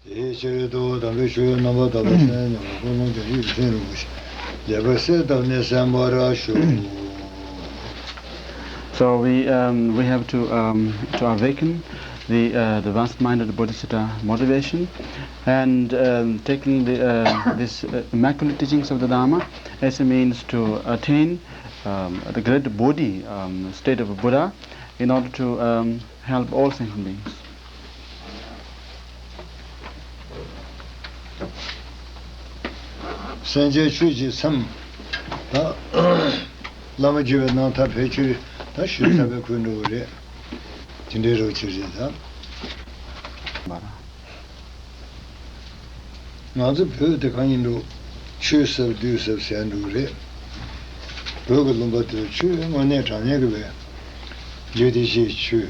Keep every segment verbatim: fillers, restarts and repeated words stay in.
དེའི་ཕྱིར་དུ་དམ་པའི་ཆོས་རྣམ་པར་དག་པ་གསན་སྙམ་པའི་ཀུན་སློང་བྱང་ཆུབ་ཀྱི་སེམས་རིན་པོ་ཆེ་རྒྱས་པར་གསལ་བཏབ་ནས་གསན་པར་ཞུ། So we, um, we have to, um, to awaken the, uh, the vast-minded Bodhisatta motivation, and, um, taking the, uh, this, uh, immaculate teachings of the Dharma as a means to attain, um, the great Bodhi, um, state of Buddha in order to, um, help all sentient beings. སེམས་ཅན་ཆོས་ཀྱི་སེམས་ད། བླ་མ་བརྒྱུད་པའི་རྣམ་ཐར་ཕལ་ཆེར་ད་ཞུས་ཚར་བའི་ཁུལ་འགྲོ་གི་རེད། དེ་འདྲའི་རོ་ཆེ་རེད་ད། ང་ཚོ་བོད་དེ་གང་ཡིན་འགྲོ། ཆོས་ཟབ་བདུད་ཟབ་ཟེར་འགྲོ་གི་རེད། བོད་ཀྱི་ལུང་པ་དེར་ཆོས་དངོས་གནས་དྲང་གནས་ཀྱི་བས། རྒྱུད་སྡེ་བཞིའི་ཆོས།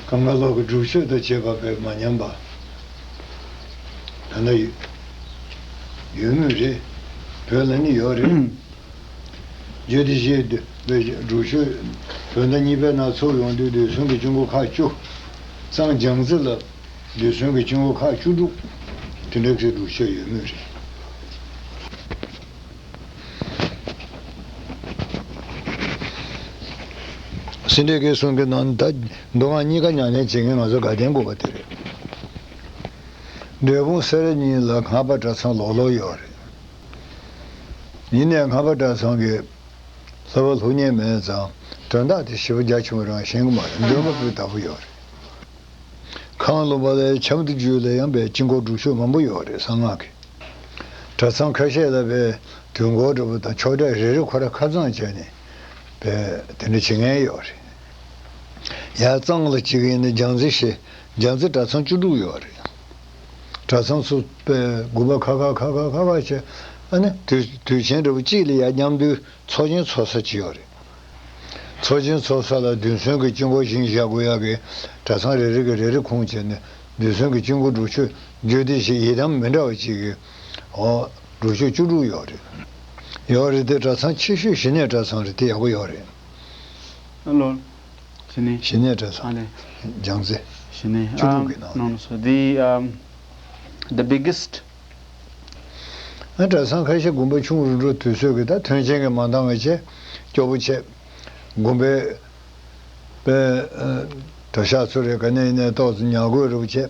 གང་ག་ལོག་གི་སྒྲུབ་མཆོད་དང་བཅས་པ་བས་མ་ཉམས་པ། ད་ལྟ་ཡོད་མུས་རེད། བོད་ལ་ནི་ཡོད་རེད། རྒྱུད་སྡེ་བཞིའི་སྒྲུབ་མཆོད་བོད་ཟླ་གཉིས་པའི་ནང་ཚོགས་ཡོང་དུས་རྡུལ་ཚོན་གྱི་དཀྱིལ་འཁོར་ཁག་བཅུ། གཙང་སྦྱང་རྩི་ལ་རྡུལ་ཚོན་གྱི་དཀྱིལ་འཁོར་ཁག་བཅུ་དྲུག་དེ་འདྲ་གི་སྒྲུབ་མཆོད་ཡོད་མུས་རེད། སེ་འབྲས་དགེ་གསུམ་གྱི་ནང་ད་མདོ་སྔགས་གཉིས་ཀ་ཉམས་ལེན་བྱེད་མཁན་ང་ཚོ་དགའ་ལྡན་དགོན་པ་དེ་རེད། འབྲས་སྤུངས་སེ་ར་གཉིས་ལ་སྔགས་པ་གྲྭ་ཚང་ལོག་ལོག་ཡོད་རེད། ཡིན་ནའི་སྔགས་པ་གྲྭ་ཚང་གི་ལྷག་པ་སློབ་གཉེར་མེད་ཙང་དོན་དག་དེ་ཞེ་པོ་རྒྱ་ཆེན་པོ་རང་ཤེས་ཀྱི་མ་རེད། འདོན་པ་སྤུས་དག་པོ་ཡོད་རེད། ཁང་ལུང་པ་ལ་ཆབ་མདོ་རྒྱུད་ལ་ཡང་པའི་དཀྱིལ་འཁོར་སྒྲུབ་མཆོད་མང་པོ་ཡོད་རེད། གསང་སྔགས་ཀྱི། གྲྭ་ཚང་ཁ་ཤས་ལ་པའི་དུས་འཁོར་འདྲ་པོ་དང་ཆོས་གྲྭ་རེ་རེ་ཁོ་ར་ཁ་བཟང་བྱས་ནས་པའི་དེ་འདྲ་བྱེད་མཁན་ཡོད་རེད། ཡར་གཙང་ལ་གཅིག་ཡིན་ན་སྦྱང་རྩི་ཞེས་སྦྱང་རྩི་གྲྭ་ཚང་བཅུ་དྲུག་ཡོད་རེད། གྲྭ་ཚང་ཚོ་པའི་དགོན་པ་ཁ་ཁ་ཁ་ཁ་ཁ་ཁ་བྱས། ཨ་ནི་དུས་དུས་ཆེན་འདྲ་པོ་གཅིག་ལ་ཡར་མཉམ་དུ་ཚོགས་ཆེན་ཚོགས་ས་ཅིག་ཡོད་རེད། ཚོགས་ཆེན་ཚོགས་ས་ལ་རྡུལ་ཚོན་གྱི་དཀྱིལ་འཁོར་བཞེངས་བཞག་དགོས་ཡག་གི་གྲྭ་ཚང་རེ་རེ་གི་རེ་རེ་ཁུངས་བྱས་ནས་རྡུལ་ཚོན་གྱི་དཀྱིལ་འཁོར་སྒྲུབ་མཆོད་རྒྱུད་སྡེ་བཞི་ཡི་དམ་མི་འདྲ་བ་ཅིག་གི་འོ་སྒྲུབ་མཆོད་བཅུ་དྲུག་ཡོད་རེད། ཡོད་རེད་དེ་གྲྭ་ཚང་ཆེ་ཤོས་ཞི་གནས་གྲྭ་ཚང་རེད། དེ་ཡག་པོ་ཡོད་རེད། ཨ་ལོ། ཞི་གནས། ཞི་གནས་གྲྭ་ཚང་། ཨ་ལེ། སྦྱང་རྩི། ཞི་གནས། བཅུ་དྲུག་གི་ནང་ནས། No, no, sir. The, um, the biggest ཨ་གྲྭ་ཚང་ཁ་ཤས་དགོན་པ་ཆུང་རུ་འགྲོ་དུས་ཚོད་ཀྱི་ད་མཐུན་རྐྱེན་གྱི་མ་འདང་བའི་ཆེད་སྐྱོ་པོ་ཆེ། དགོན་པའི་པའི་ཨ་གྲྭ་ཤག་ཚོ་རེ་ག་ནས་ནས་ཏོག་ཙམ་ཉལ་དགོས་རུ་ཆེ།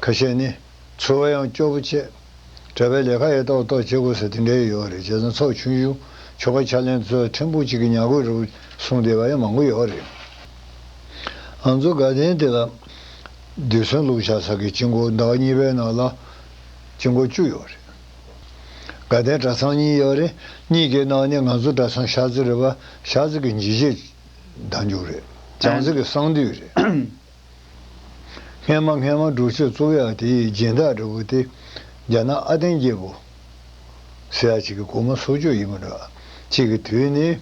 ཁ་ཤས་ནི་འཚོ་བ་ཡང་སྐྱོ་པོ་ཆེ། གྲྭ་པའི་ལས་ཀ་ཡང་ཏོག་ཏོག་བྱེད་དགོས་ས་དེ་འདྲའི་ཡོད་རེད། བྱས་ཙང་ཚོགས་ཆུང་ཆུང་ཆོ་ག་ཕྱག་ལེན་ཚོ་ཕྲན་བུ་ཅིག་གི་ཉལ་དགོས་རུ་གསུངས་བསྡད་པ་ཡང་མང་པོ་ཡོད་རེད། ང་ཚོ་དགའ་ལྡན་དེ་ལ་རྡུལ་ཚོན་བླུགས་བཞག་ས་གི་དཀྱིལ་འཁོར་ཟླ་བ་གཉིས་པའི་ནང་ལ་དཀྱིལ་འཁོར་བཅུ་ཡོད་རེད། དགའ་ལྡན་གྲྭ་ཚང་གཉིས་ཡོད་རེད། གཉིས་ཀྱི་ནང་ནས་ང་ཚོ་གྲྭ་ཚང་ཤར་རྩེ་རེད་པ། ཤར་རྩེ་གི་འཇིགས་བྱེད་བདག་འཇུག་རེད། བྱང་རྩེ་གི་གསང་འདུས་རེད། སྔས་མ་སྔས་མ་སྒྲུབ་མཆོད་བཙུགས་ཡག་དེའི་སྦྱིན་བདག་འདྲ་པོ་དེ་རྒྱ་ནག་ཨ་ཏན་རྒྱལ་པོ་ཟེར་ཡག་ཅིག་གི་གོང་མ་སོར་ཆུད་ཡིན་པ་འདྲ། ཅིག་གི་དུས་ནས་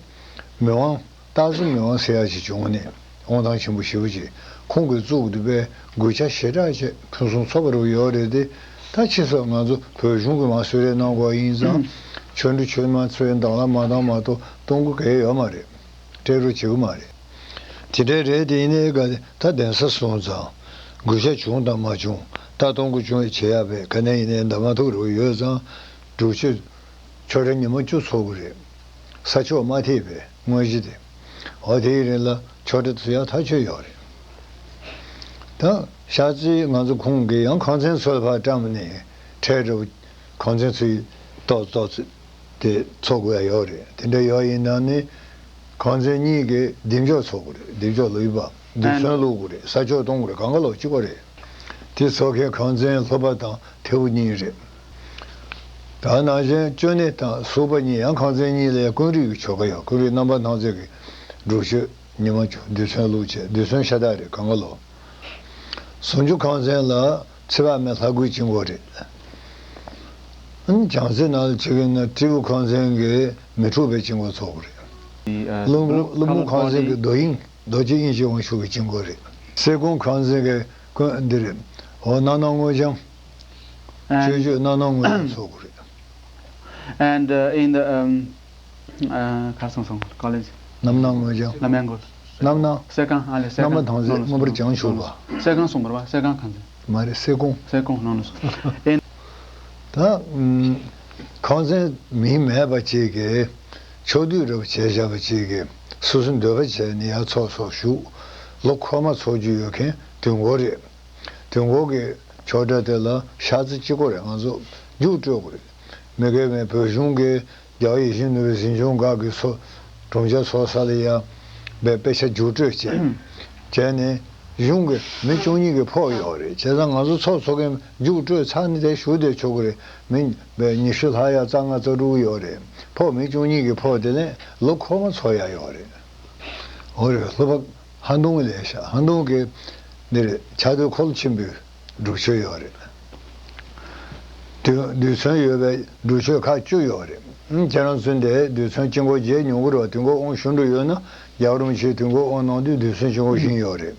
མི་དབང་སྟག་གཟིག་མི་དབང་ཟེར་ཡག་ཅིག་བྱུང་ནས་དབང་ཐང་ཆེན་པོ་ཞེ་པོ་ཅིག་ཁོང་གིས་བཙུགས་འདུག་པས། དགོས་ཆ་ཞེ་དྲག་ཅིག་ཕུན་སུམ་ཚོགས་པ་རུ་ཡོད་རེད་དེ། ད་ཕྱིས་སུ་ང་ཚོ་བོད་གཞུང་གིས་མར་གསོལ་རས་གནང་དགོས་ཡིན་ཙང་། ཆོ་འཕྲུལ་ཆོས་མ་ཚོའི་དང་བླངས་མ་བཏང་མ་གཏོགས་གཏོང་གི་གལ་ཡོད་མ་རེད། སྤྲད་རོགས་བྱེད་ཀྱི་མ་རེད། དེ་འདྲའི་རེད་དེ། ཡིན་ནའི་ག་ད་གདན་ས་སོང་ཙང་དགོས་ཆ་བྱུང་དང་མ་བྱུང་། ད་གཏོང་དགོས་བྱུང་བྱེད་ཡག་བས་ག་ནས་ཡིན་ནའི་འདའ་མ་ཐུབ་རོགས་ཡོད་ཙང་། སྒྲུབ་མཆོད་ཆོ་འཕྲུལ་ཉི་མ་བཅུ་ཚོགས་དགོས་རེད། ས་ཆོག་མ་ཐེག་པའི་དངོས་གཞི་དེ། འོ་དེའི་རིང་ལ་ཆོ་འཕྲུལ་ཚོགས་ཡག་ཐག་ཆོད་ཡོད་རེད། ད་ཤར་རྩེའི་ང་ཚོ་ཁོང་གིས་ཡང་ཁང་ཚན་ཚོ་ལ་ཕར་བཀྲམ་ནས་ཁྲལ་འདྲ་པོ་ཁང་ཚན་ཚོའི་ཏོག་ཙམ་ཏོག་ཙམ་དེ་ཚོགས་དགོས་ཡ་ཡོད་རེད། དེ་འདྲ་ཡོད་ཡིན་ན་ནི་ཁང་ཚན་གཉིས་ཀྱི་སྡིངས་ཆ་ཚོགས་དགོས་རེད། སྡིངས་ཆ་ལ་ཡོད་པ་རྡུལ་ཚོན་བླུགས་དགོས་རེད། ས་ཆོག་གཏོང་དགོས་རེད། གང་ག་ལོག་གཅིག་པ་རེད། དེ་ཚོགས་མཁན་ཁང་ཚན་ལྷོ་པ་དང་ཐེ་བོ་གཉིས་རེད། ད་ནང་བཞིན་ཅོ་ནེ་དང་སུག་པ་གཉིས་ཡང་ཁང་ཚན་གཉིས་ལ་ཀུན་རིག་གི་ཆོ་ག་ཡོད། ཀུན་རིག་རྣམ་པར་སྣང་མཛད་ཀྱི་སྒྲུབ་མཆོད་ཉི་མ་བཅུ། རྡུལ་ཚོན་བླུགས་བྱས། རྡུལ་ཚོན་ཤ་སྟག་རེད། གང་ག་ལོག་ཟུང་འཇུག་ཁང་ཚན་ལ་ཚེ་དཔག་མེད་ལྷ་སྐུའི་དཀྱིལ་འཁོར་རེད། ཨ་ནི་བྱང་རྩེ་ནང་ལ་བྱེད་ཀྱི་ན་སྤྲེའུ་ཁང་ཚན་གྱི་མི་འཁྲུགས་པའི་དཀྱིལ་འཁོར་ཚོགས་པ་རེད། ཀླུ་ཀླུ་འབུམ་ཁང་ཚན་གྱི་རྡོ་དབྱིངས་རྡོ་རྗེ་དབྱིངས་ཀྱི་དབང་ཕྱུག་གི་དཀྱིལ་འཁོར་རེད། སེ་གོང་ཁང་ཚན་གྱི་ཀུན་འདི་རེད། འོ་སྣང་སྣང་དངོས་འབྱུང་། སྤྱོད་བརྗོད་སྣང་སྣང་དངོས་འབྱུང་ཚོགས་པ་རེད། And, uh, in the, um, uh, གར་སོང་སོང་། College. རྣམ་སྣང་དངོས་འབྱུང་། ལམ་ཡང་འགོར། རྣམ་སྣང་། གསས་ཁང་། ཨ་ལེ། གསས་ཁང་། རྣམ་པར་སྣང་མཛད་མངོན་པར་བྱང་ཆུབ་པ། གསས་ཁང་སོང་བར་བ། གསས་ཁང་ཁང་ཚན། མ་རེད། གསེར་ཀོང་། གསེར་ཀོང་ནང་ལ་སོང་། ཨེ། ད་ཁང་ཚན་མིང་མེད་པ་ཅིག་གིས་ཕྱོགས་བསྡུས་རབ་བྱས་བཞག་པ་ཅིག་གིས་སོ་སོའི་འདོད་པ་བྱས་ནས་ཡར་ཚོགས་ཚོགས་བཞུགས། ལོ་འཁོར་མ་ཚོགས་རྒྱུ་ཡོད་མཁན་དུས་འཁོར་རེད། དུས་འཁོར་གྱི་ཆོས་གྲྭ་དེ་ལ་ཤག་རྩི་གཅིག་པོ་རེད། ང་ཚོ་རྒྱུགས་སྤྲོད་དགོས་རེད། མི་སྒེར་བའི་བོད་གཞུང་གི་རྒྱལ་བ་ཡིད་བཞིན་ནོར་བུའི་གཟིམ་ཆུང་སྒར་གྱི་ཚོགས་དྲུང་འཚོ་ཚོགས་ས་ལ་ཡ་བའི་དཔེ་ཆ་རྒྱུགས་སྤྲོད་བྱས། བྱས་ནས་གཞུང་གི་མི་བཅུ་གཉིས་ཀྱི་ཕོགས་ཡོད་རེད། བྱས་ཙང་ང་ཚོ་ཚོགས་འཚོགས་མཁན་རྒྱུགས་སྤྲོད་ཚར་ནས་དེ་བཞུགས་བསྡད་ཆོག་གི་རེད། མི་བའི་ཉི་ཤུ་ལྷག་ཡ་རྩ་ལྔ་རྩ་དྲུག་ཡོད་རེད། ཕོགས་མི་བཅུ་གཉིས་ཀྱི་ཕོགས་དེ་ལས་ལོ་འཁོར་མ་ཚོགས་ཡ་ཡོད་རེད། འོ་རེད། ལྷོ་པ་ཧན་ཏུང་ལས་ཤག་ཧན་ཏུང་གི་འདིར་ཕྱག་སྟོད་འཁོར་ལོ་ཆེན་པོའི་སྒྲུབ་མཆོད་ཡོད་རེད། དུས་དུས་ཚོད་ཡོད་པའི་སྒྲུབ་མཆོད་ཁག་བཅུ་ཡོད་རེད། ཨང་། ཁྱེད་རང་ཚོ་འདིར་དུས་ཚོད་དཀྱིལ་འཁོར་མཇལ་མྱོང་གི་རེད་པ། དུས་འཁོར་དབང་ཞུ་འདོད་ཡོད་ན་རྒྱལ་བ་རིན་པོ་ཆེས་དུས་འཁོར་དབང་གནང་དུས་དུས་ཚོད་དཀྱིལ་འཁོར་བཞེངས་ཡོད་རེད།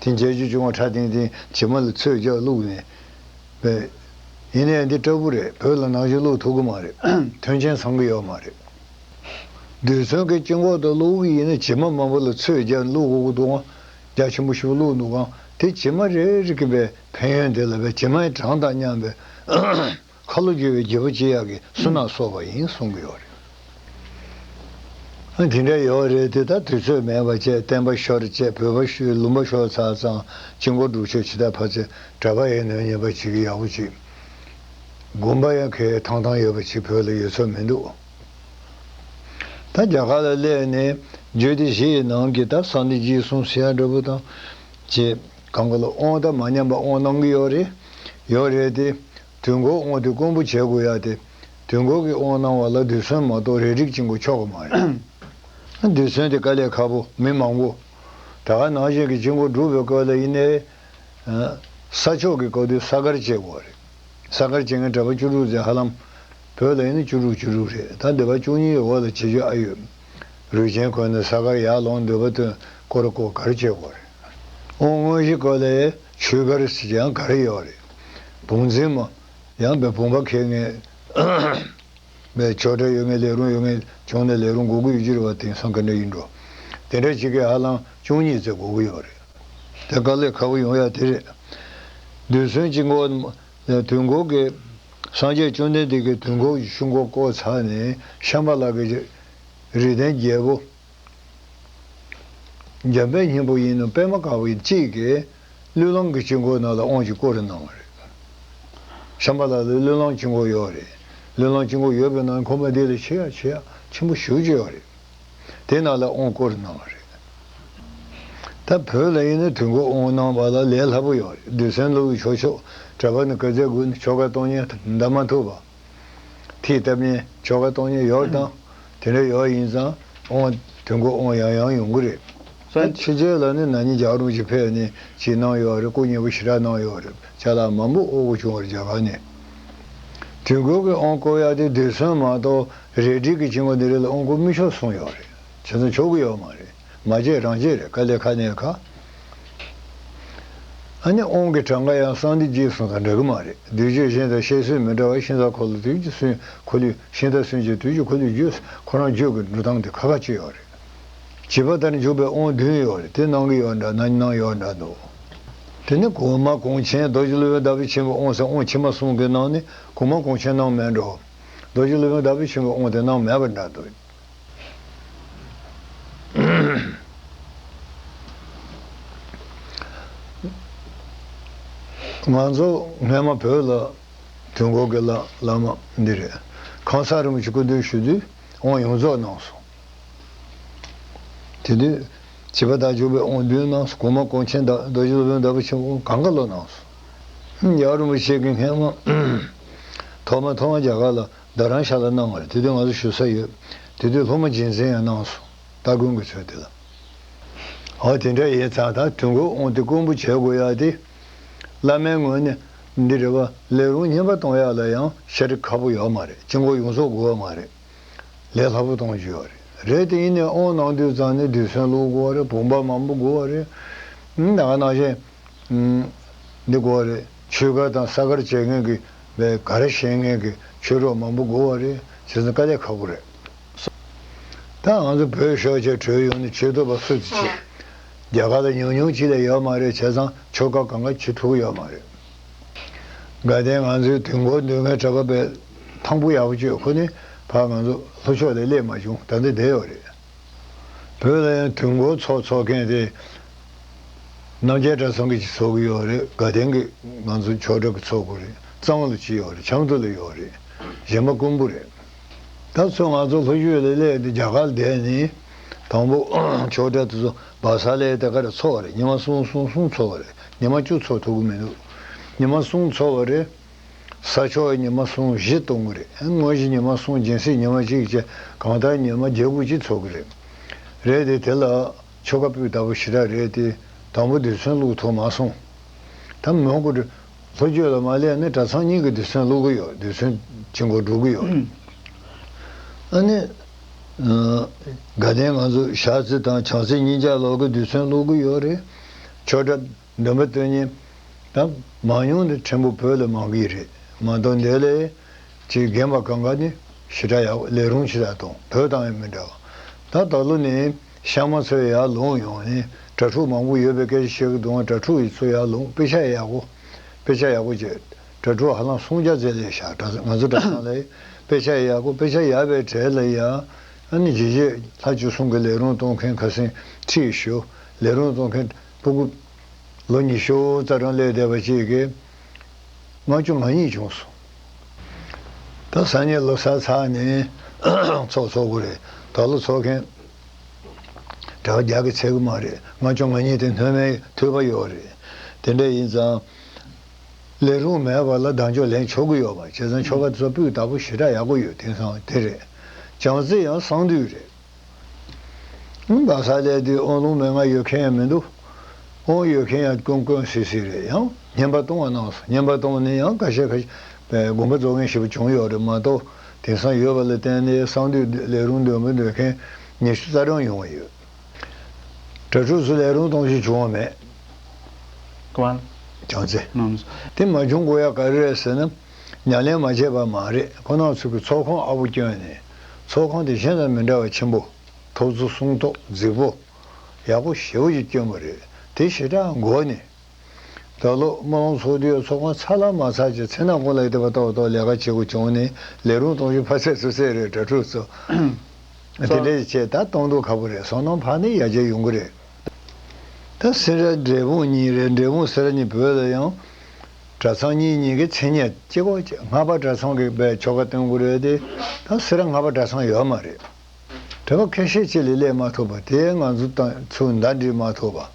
དེ་མཇལ་རྒྱུ་དཀྱིལ་འཁོར་ཁྲ་ཐིང་ཐིང་བྱེ་མ་ལ་ཚོས་བརྒྱབ་བླུགས་ནས། ཡིན་ནའི་འདི་སྐྲ་བོ་རེད། བོད་ལ་ནང་བཞིན་བླུགས་ཐུབ་ཀྱི་མ་རེད། མཐུན་རྐྱེན་ཚང་གི་ཡོད་མ་རེད། རྡུལ་ཚོན་གྱི་དཀྱིལ་འཁོར་དུ་བླུགས་ཀྱི་ཡིན་ན་བྱེ་མ་མང་པོ་ལ་ཚོས་བརྒྱབ་བླུགས་དགོས་ཀྱི་འདུག་ག་རྒྱ་ཆེན་པོ་ཞིག་བླུགས་འདུག་ག་དེ་བྱེ་མ་རེ་རེ་གི་བའི་ཕན་ཡོན་དེ་ལ་བའི་བྱེ་མའི་གྲངས་དང་མཉམ་པའི་ཁ་ལོ་བསྒྱུར་བའི་བརྗེ་པོ་བྱེད་ཡག་གི་སོ་ནག་གསོག་པ་ཡིན་གསུང་གི་ཡོད་རེད། ཨ། དེ་འདྲ་ཡོད་རེད་དེ། ད་དུས་ཚོད་མེད་པ་བྱས། བསྟན་པ་ཤོར་བྱས། བོད་པ་ཤོར། ལུང་པ་ཤོར་ཚར་ཙང་དཀྱིལ་འཁོར་སྒྲུབ་མཆོད་ཇི་ལྟར་ཕར་ཚུར་གྲྭ་པ་ཡིན་ནའི་ཉན་པ་བྱེད་ཀྱི་ཡག་པོ་བྱེད། དགོན་པ་ཡང་གལ་ཐང་ཐང་ཡོད་པ་ཅིག་བོད་ལ་ཡོད་ཚོད་མི་འདུག་ད་རྒྱ་གར་ལ་སླེབས་ནས་རྒྱུད་སྡེ་བཞི་ཡི་ནང་གི་ད་གསང་བདེ་རྗེས་གསུམ་ཟེར་ཡ་འདྲ་པོ་དང་བཅས་གང་ག་ལ་དབང་ད་མ་ཉམས་པ་དབང་གནང་གི་ཡོད་རེད། ཡོད་རེད་དེ། དུས་འཁོར་དབང་དེ་དཀོན་པོ་བྱེད་དགོས་ཡ་དེ། དུས་འཁོར་གྱི་དབང་གནང་བ་ལ་རྡུལ་ཚོན་མ་གཏོགས་རས་བྲིས་དཀྱིལ་འཁོར་ཆོག་གི་མ་རེད། རྡུལ་ཚོན་དེ་དཀའ་ལས་ཁག་པོ། མི་མང་པོ་ད་ག་ནང་བཞིན་གྱི་དཀྱིལ་འཁོར་སྒྲུབ་པའི་སྐབས་ལ་ཡིན་ནའི། ས་ཆོག་གི་སྐབས་དུས་ས་དཀར་བྱེད་དགོས་རེད། ས་དཀར་བྱེད་མཁན་གྲྭ་པ་བཅུ་དྲུག་ཙམ། ཧ་ལམ་བོད་ལ་ཡིན་ན་བཅུ་དྲུག་བཅུ་དྲུག་རེད། ད་འདོད་པ་བཅུ་གཉིས་ཡོད་པ་ལ་བྱེད་རྒྱུ་ཨ་ཡོད། རུས་ཆེན་གོན་ནས་ས་དཀར་ཡར་ལོངས། འདོད་པ་དོན་སྐོར་སྐོར་དཀར་བྱེད་དགོས་རེད། དབང་དངོས་གཞི་སྐོར་ལ་ཆོས་དཀར་ཟེར་ཡང་དཀར་ཡོད་རེད། བུམ་འཛིན་མ་ཡང་བའི་བུམ་པ་འཁྱེར་མཁན། བའི་ཆོས་གྲྭ་ཡོད་མཁན། ལས་རུང་ཡོད་མཁན། བྱུང་ནས་ལས་རུང་དགོས་ཀྱི་ཡོད་ཀྱི་རེད་པ། དེང་སང་ག་འདྲ་ཡིན་འགྲོ། དེ་འདྲ་ཅིག་གིས་ཧ་ལམ་བཅུ་གཉིས་ཙམ་དགོས་ཀྱི་ཡོད་རེད། དེ་དཀའ་ལས་ཁག་པོ་ཡོང་ཡ་དེ་རེད། རྡུལ་ཚོན་གྱི་ངོ་། དུས་འཁོར་གྱི། སངས་རྒྱས་བཅོམ་ལྡན་འདས་ཀྱིས་དུས་འཁོར་གྱི་ཆུ་འཁོར་བསྐོར་ཚར་ནས་ཤམ་བྷ་ལ་གི་རིགས་ལྡན་རྒྱལ་པོ། འཇམ་དཔལ་སྙིང་པོ་ཡིན་ནམ་པདྨ་དཀར་པོ་ཡིན་གཅིག་གིས་བློས་བསླངས་ཀྱི་དཀྱིལ་འཁོར་ནང་ལ་དབང་ཅིག་བསྐུར་གནང་བ་རེད། ཤམ་བྷ་ལ་ལ་བློས་བསླངས་དཀྱིལ་འཁོར་ཡོད་རེད། བློས་བསླངས་དཀྱིལ་འཁོར་ཡོད་པའི་ནང་ཁོ་མ་འདི་ལ་ཆེ་ཡ་ཆེ་ཡ་ཆེན་པོ་ཞེ་པོ་ཅིག་ཡོད་རེད། དེ་ནང་ལ་དབང་བསྐུར་གནང་བ་རེད། ད་བོད་ལ་ཡིན་ན་དུས་འཁོར་དབང་གནང་བ་ལ་ལས་སླ་པོ་ཡོད་རེད། རྡུལ་ཚོན་བླུགས་ཆོག་ཆོག་གྲྭ་པ་ནི་ག་ཚད་དགོས་ན་ཆོ་ག་གཏོང་མཁན་འདའ་མ་ཐུབ་པ། ཐིག་བཏབ་མཁན་ཆོ་ག་གཏོང་མཁན་ཡོད་དང་། དེ་འདྲ་ཡོད་ཡིན་ཙང་དབང་དུས་འཁོར་དབང་ཡང་ཡང་ཡོང་གི་རེད། ས་ཕྱི་རྒྱལ་ལ་ནི་ན་ནིང་རྒྱལ་བ་རིན་པོ་ཆེ་ཕེབས་ནས་ཅིག་གནང་ཡོད་རེད། སྐུ་མཉེལ་པོ་ཞེ་དྲག་གནང་ཡོད་རེད། ཅ་ལག་མང་པོ་དབུལ་པོ་བྱུང་བ་རེད་རྒྱ་གར་ནས། དུས་འཁོར་གྱི་དབང་བསྐུར་ཡ་དེ་རྡུལ་ཚོན་མ་གཏོགས་རས་བྲིས་ཀྱི་དཀྱིལ་འཁོར་འདི་རིགས་ལ་དབང་བསྐུར་མི་ཆོག་གསུངས་ཡོད་རེད། བྱས་ཙང་ཆོག་གི་ཡོད་མ་རེད། མ་བྱས་རང་བྱས་རེད། དཀའ་ལས་ཁག་ནས་ཁག་ཨ་ནི་དབང་གི་གྲངས་ཀ་ཡང་གསང་བདེ་རྗེས་གསུམ་དང་འདྲ་གི་མ་རེད། བསྡུས་བརྗོད་གཞན་དང་བཤད་སྲོལ་མི་འདྲ་བ། ཤིང་རྟ་འཁོར་ལོ་དུས་ཀྱི་སུན་འཁོར་ལོས། ཤིང་རྟ་སུན་གྱི་དུས་ཀྱི་འཁོར་ལོས་བརྗོད། ཁོ་རང་བརྗོད་ཀྱི་འགྲོ་སྟངས་དེ་ཁ་ཁ་ཅིག་ཡོད་རེད། བྱེད་པ་ལྟར་འཇུག་པའི་དབང་བདུན་ཡོད་རེད། དེ་གནང་གི་ཡོད་འདྲ། ན་ནིང་གནང་ཡོད་འདྲ་འདུག་དེ་ནི་གོང་མ་གོང་ཆེན་རྡོ་རྗེ་སློབ་དཔོན་ཟླ་བ་ཆེན་པོའི་དབང་ཟེར་དབང་ཆེན་མ་གསུམ་གྱི་ནང་ནས་གོང་མ་གོང་ཆེན་གནང་མེད་འགྲོ། རྡོ་རྗེ་སློབ་དཔོན་ཟླ་བ་ཆེན་པོའི་དབང་དེ་གནང་མེད་པ་འདྲ་འདུག་ང་ཚོ་སྔས་མ་བོད་ལ་དུས་འཁོར་གྱི་བླ་བླ་མ་འདི་རེད། ཁང་གསར་རིན་པོ་ཆེ་སྐུ་མདུན་ཞུ་དུས་དབང་ཡོངས་རྫོགས་གནང་སོང་། དེ་དུས་བྱེད་པ་ལྟར་འཇུག་པའི་དབང་བདུན་གནང་སོང་། གོང་མ་གོང་ཆེན་དང་རྡོ་རྗེ་སློབ་དཔོན་ཟླ་བ་ཆེན་པོ་གང་ག་ལོ་གནང་སོང་། རྒྱལ་བ་རིན་པོ་ཆེ་གིས་སྔས་མ་ཐོག་མ་ཐོག་མ་རྒྱ་གར་ལ་རྡ་རམ་ཤ་ལ་གནང་བ་རེད། དེ་དུས་ང་ཚོ་བཞུགས་ས་ཡོད། དེ་དུས་སློབ་མ་རྗེས་འཛིན་ཡང་གནང་སོང་། སྟ་གོན་གྱི་ཚུལ་དེ་ལ། འོ་དེ་འདྲ་ཡིན་ཙང་ད་དུས་འཁོར་དབང་དེ་དཀོན་པོ་བྱེད་དགོས་ཡ་དེ། བླ་མའི་ངོས་ནས་འདི་རེད་བ། ལས་རུང་སྙན་པ་གཏོང་ཡ་ལ་ཡང་ཤ་རི་ཁག་པོ་ཡོད་མ་རེད། དཀྱིལ་འཁོར་ཡོངས་རྫོགས་དགོས་པ་མ་རེད། ལས་སླ་པོ་གཏོང་རྒྱུ་ཡོད་རེད། རེད་དེ་ཡིན་ནའི་དབང་གནང་དུས་ཙང་ནས་རྡུལ་ཚོན་བླུགས་དགོས་པ་རེད། བུམ་པ་མང་པོ་དགོས་པ་རེད། ད་ག་ནང་བཞིན། འདི་དགོས་པ་རེད། ཆོས་སྒར་དང་ས་སྒར་བྱེད་མཁན་གྱི་བའི་གར་བཞེངས་མཁན་གྱི་ཆོས་གྲོགས་མང་པོ་དགོས་པ་རེད། བྱས་ཙང་དཀའ་ལས་ཁག་པོ་རེད། ད་ང་ཚོ་བོད་ཤོག་ཆས་གྲོལ་ཡོང་ནས་ཆོས་ཐོག་པ་སུ་དེ་བྱེད། རྒྱ་གར་ལ་ཉུང་ཉུང་ཅིག་ལས་ཡོད་མ་རེད། བྱས་ཙང་ཆོལ་ཁ་གང་ག་བྱེད་ཐུབ་ཀྱི་ཡོད་མ་རེད། དགའ་ལྡན་ང་ཚོའི་དུས་འཁོར་འདོན་མཁན་གྲྭ་པ་དཔེ་ཐང་པོ་ཡག་པོ་བཅོས། ཁོ་ནི་ཕར་ང་ཚོ་ལྷོ་ཕྱོགས་ལ་སླེབས་མ་བྱུང་། ད་འདི་བསྡད་ཡོད་རེད། བོད་ལ་ཡང་དུས་འཁོར་ཚོགས་ཚོགས་མཁན་དེ་རྣམ་རྒྱལ་གྲྭ་ཚང་གིས་ཅིག་ཚོགས་ཀྱི་ཡོད་རེད། དགའ་ལྡན་གྱིས་ང་ཚོ་ཆོས་གྲྭ་གིས་ཚོགས་ཀྱི་རེད། གཙང་ལ་ཅིག་ཡོད་རེད། ཆབ་མདོ་ལ་ཡོད་རེད། གཞན་པ་དཀོན་པོ་རེད། ད་ཚོ་ང་ཚོ་ལྷོ་ཕྱོགས་ལ་སླེབས་ཏེ་རྒྱ་གར་བསྡད་ནས་དང་པོ་ཆོས་གྲྭ་དེ་ཚོ་སྦག་ས་ལ་དེ་ག་རེ་ཚོགས་པ་རེད། ཉི་མ་གསུམ་གསུམ་གསུམ་ཚོགས་པ་རེད། ཉི་མ་བཅུ་ཚོགས་ཐུབ་ཀྱི་མི་འདུག་ཉི་མ་གསུམ་ཚོགས་པ་རེད། ས་ཆོག་ཉི་མ་གསུམ་བཞི་གཏོང་གི་རེད། དངོས་གཞི་ཉི་མ་གསུམ་སྦྱིན་སྲེག་ཉི་མ་གཅིག་བྱས། གང་ལྟར་ཉི་མ་བརྒྱད་དགུ་ཅིག་ཚོགས་ཀྱི་རེད། རེད་དེ་དེ་ལ་ཆོ་ག་སྤུས་དག་པོ་ཞེ་དྲག་རེད་དེ། དང་པོ་རྡུལ་ཚོན་བླུག་ཐུབ་མ་སོང་། ད་མོན་གྷོ་ལྷོ་རྒྱུད་ལ་མ་སླེབས་ནས་གྲྭ་ཚང་གཉིས་ཀྱི་རྡུལ་ཚོན་བླུག་གི་ཡོད། རྡུལ་ཚོན་དཀྱིལ་འཁོར་སྒྲུག་གི་ཡོད། ཨ་ནི། ཨ། དགའ་ལྡན་ང་ཚོ་ཞག་རྩི་དང་བྱང་རྩི་གཉིས་ཆར་ལོག་གི་རྡུལ་ཚོན་བླུག་གི་ཡོད་རེད། ཆོས་གྲྭ་འདོན་པ་སྟོན་མཁན་ད་མང་ཉུང་དེ་ཕྲན་བུ་བོད་ལ་མང་གི་རེད་མ་གཏོགས། འདི་ལས་ཅིག་རྒན་པ་གང་ག་ནི་ཞེ་དྲག་ཡག་པོ་ལས་རུང་ཞེ་དྲག་གཏོང་། བོད་དང་ཡང་མི་འདྲ་བ། ད་ད་ལོ་ནི་ཤག་མ་ཚོས་ཡར་ལོངས་ཡོང་ནས་གྲྭ་ཕྲུག་མང་པོ་ཡོད་པའི་སྐད་ཆ་བཤད་ཀྱི་འདུག་གྲྭ་ཕྲུག་ཡིན་ཚོ་ཡར་ལོངས། དཔེ་ཆ་ཡག་པོ། དཔེ་ཆ་ཡག་པོ་བྱས། གྲྭ་ཕྲུག་ཧ་ལམ་སུམ་བརྒྱ་ཙམ་སླེབས་ཤག་གྲྭ་ང་ཚོ་གྲྭ་ཚང་ལ་དཔེ་ཆ་ཡག་པོ། དཔེ་ཆ་ཡག་པའི་གྲས་ལ་ཡང་ཨ་ནི་རྗེས་བརྗེད་ལྷ་བཅུ་གསུམ་གྱི་ལས་རུང་གཏོང་མཁན་ཁ་སང་ཁྲིད་ཞུ། ལས་རུང་གཏོང་མཁན་སྤུ་གུ་ལོ་ཉི་ཤུ་རྩ་གྲངས་སླེབས་བསྡད་པ་ཅིག་གིས་ལྔ་བཅུ་ང་གཉིས་བྱུང་སོང་། ད་སང་ཉིན་ལོ་གསར་ཚར་ནས་ཚོགས་ཚོགས་དགོས་རེད། ད་ལོ་ཚོགས་མཁན་གྲྭ་པ་བརྒྱ་གིས་ཚད་ཀྱི་མ་རེད། ལྔ་བཅུ་ང་གཉིས་དེ་སྣོན་མེད་འཐུས་པ་ཡོད་རེད། དེ་འདྲ་ཡིན་ཙང་། ལས་རུང་མེད་པ་ལ་གདེང་འཇོག་ལེན་ཆོག་གི་ཡོད་པ། བྱས་ཙང་ཆོ་ག་དེ་ཚོ་སྤུས་དག་པོ་ཞེ་དྲག་ཡག་པོ་ཡོད། དེང་སང་དེ་རེད། བྱང་རྩེ་ཡང་གསང་འདུས་རེད། སྦག་ས་ལ་དེ་དབང་ལུང་མན་ངག་ཡོད་མཁན་ཡང་མི་འདུག་དབང་ཡོད་མཁན་ཡང་དཀོན་དཀོན་སིག་སིག་རེད། ཡང་བསྙེན་པ་གཏོང་བ་གནང་སོང་། བསྙེན་པ་གཏོང་ནས་ཡང་ཁ་ཤས་ཁ་ཤས་དགོངས་པ་རྫོགས་མཁན་ཞེ་པོ་བྱུང་ཡོད་རེད་མ་གཏོགས། དེང་སང་ཡོད་པ་ལ་བརྟེན་ནས་གསང་འདུས་ལས་རུང་འདོན་པ་འདོན་མཁན་ཉི་ཤུ་རྩ་གྲངས་ཡོང་བ་ཡོད། གྲྭ་ཕྲུག་ཚོ་ལས་རུང་གཏོང་རྒྱུ་བྱུང་བ་མེད། ཀོན། བྱང་རྩེ། ནོ། དེ་མ་བྱུང་དགོས་ཡ་ག་རེ་རེད་ཟེར་ན། ཉམས་ལེན་མ་བྱས་པ་མ་རེད། ཁོ་རང་ཚོ་གི་ཚོགས་ཁང་ཨ་བོ་བསྐྱོན་ནས་ཚོགས་ཁང་དེ་གཞན་དང་མི་འདྲ་བ་ཆེན་པོ། ཐོབ་ཚུལ་སྲུང་ཐོག་རྫིག་པོ། ཡག་པོ་ཞེ་པོ་ཅིག་བསྐྱོན་པ་རེད། དེ་ཞེ་དྲག་མགོ་ནས། ད་ལོ་སྨོན་ལམ་ཚོགས་དུས་ཚོགས་ཁང་ཚར་ལ་མ་ཚར་ཅིག་མཚན་ནག་ཀུན་ལ་དེ་བ་ཏོག་ཏོག་ལས་ཀ་བྱེད་དགོས་བྱུང་ནས་ལས་རུང་གཏོང་རྒྱུ་ཕ་ཚད་སུ་ཚད་རེད། གྲྭ་ཕྲུག་ཚོ། དེ་འདྲས་བྱས་ད་གཏོང་སྡུག་ཁག་པོ་རེད། བསོད་ནམས་འཕར་ནས་ཡར་རྒྱས་ཡོང་གི་རེད། ད་སེ་ར་འབྲས་སྤུངས་གཉིས་རེད། འབྲས་སྤུངས་སེ་ར་གཉིས་བོད་ལ་ཡང་གྲྭ་ཚང་གཉིས་གཉིས་ཀྱི་མཚན་སྙན་གཅིག་པོ་ཅིག་ལྔ་པ་གྲྭ་ཚང་གི་བའི་ཆོ་ག་སྟོན་དགོས་རེད་དེ། ད་སེ་ར་ལྔ་པ་གྲྭ་ཚང་ཡོད་མ་རེད། གྲྭ་པ་ཁ་ཤས་ཅིག་ལས་སླེབས་མ་ཐུབ་པ་དེ་ང་ཚོ་དང་ཚུར་ཟླ་སྒྲིལ་མ་ཐུབ་པ།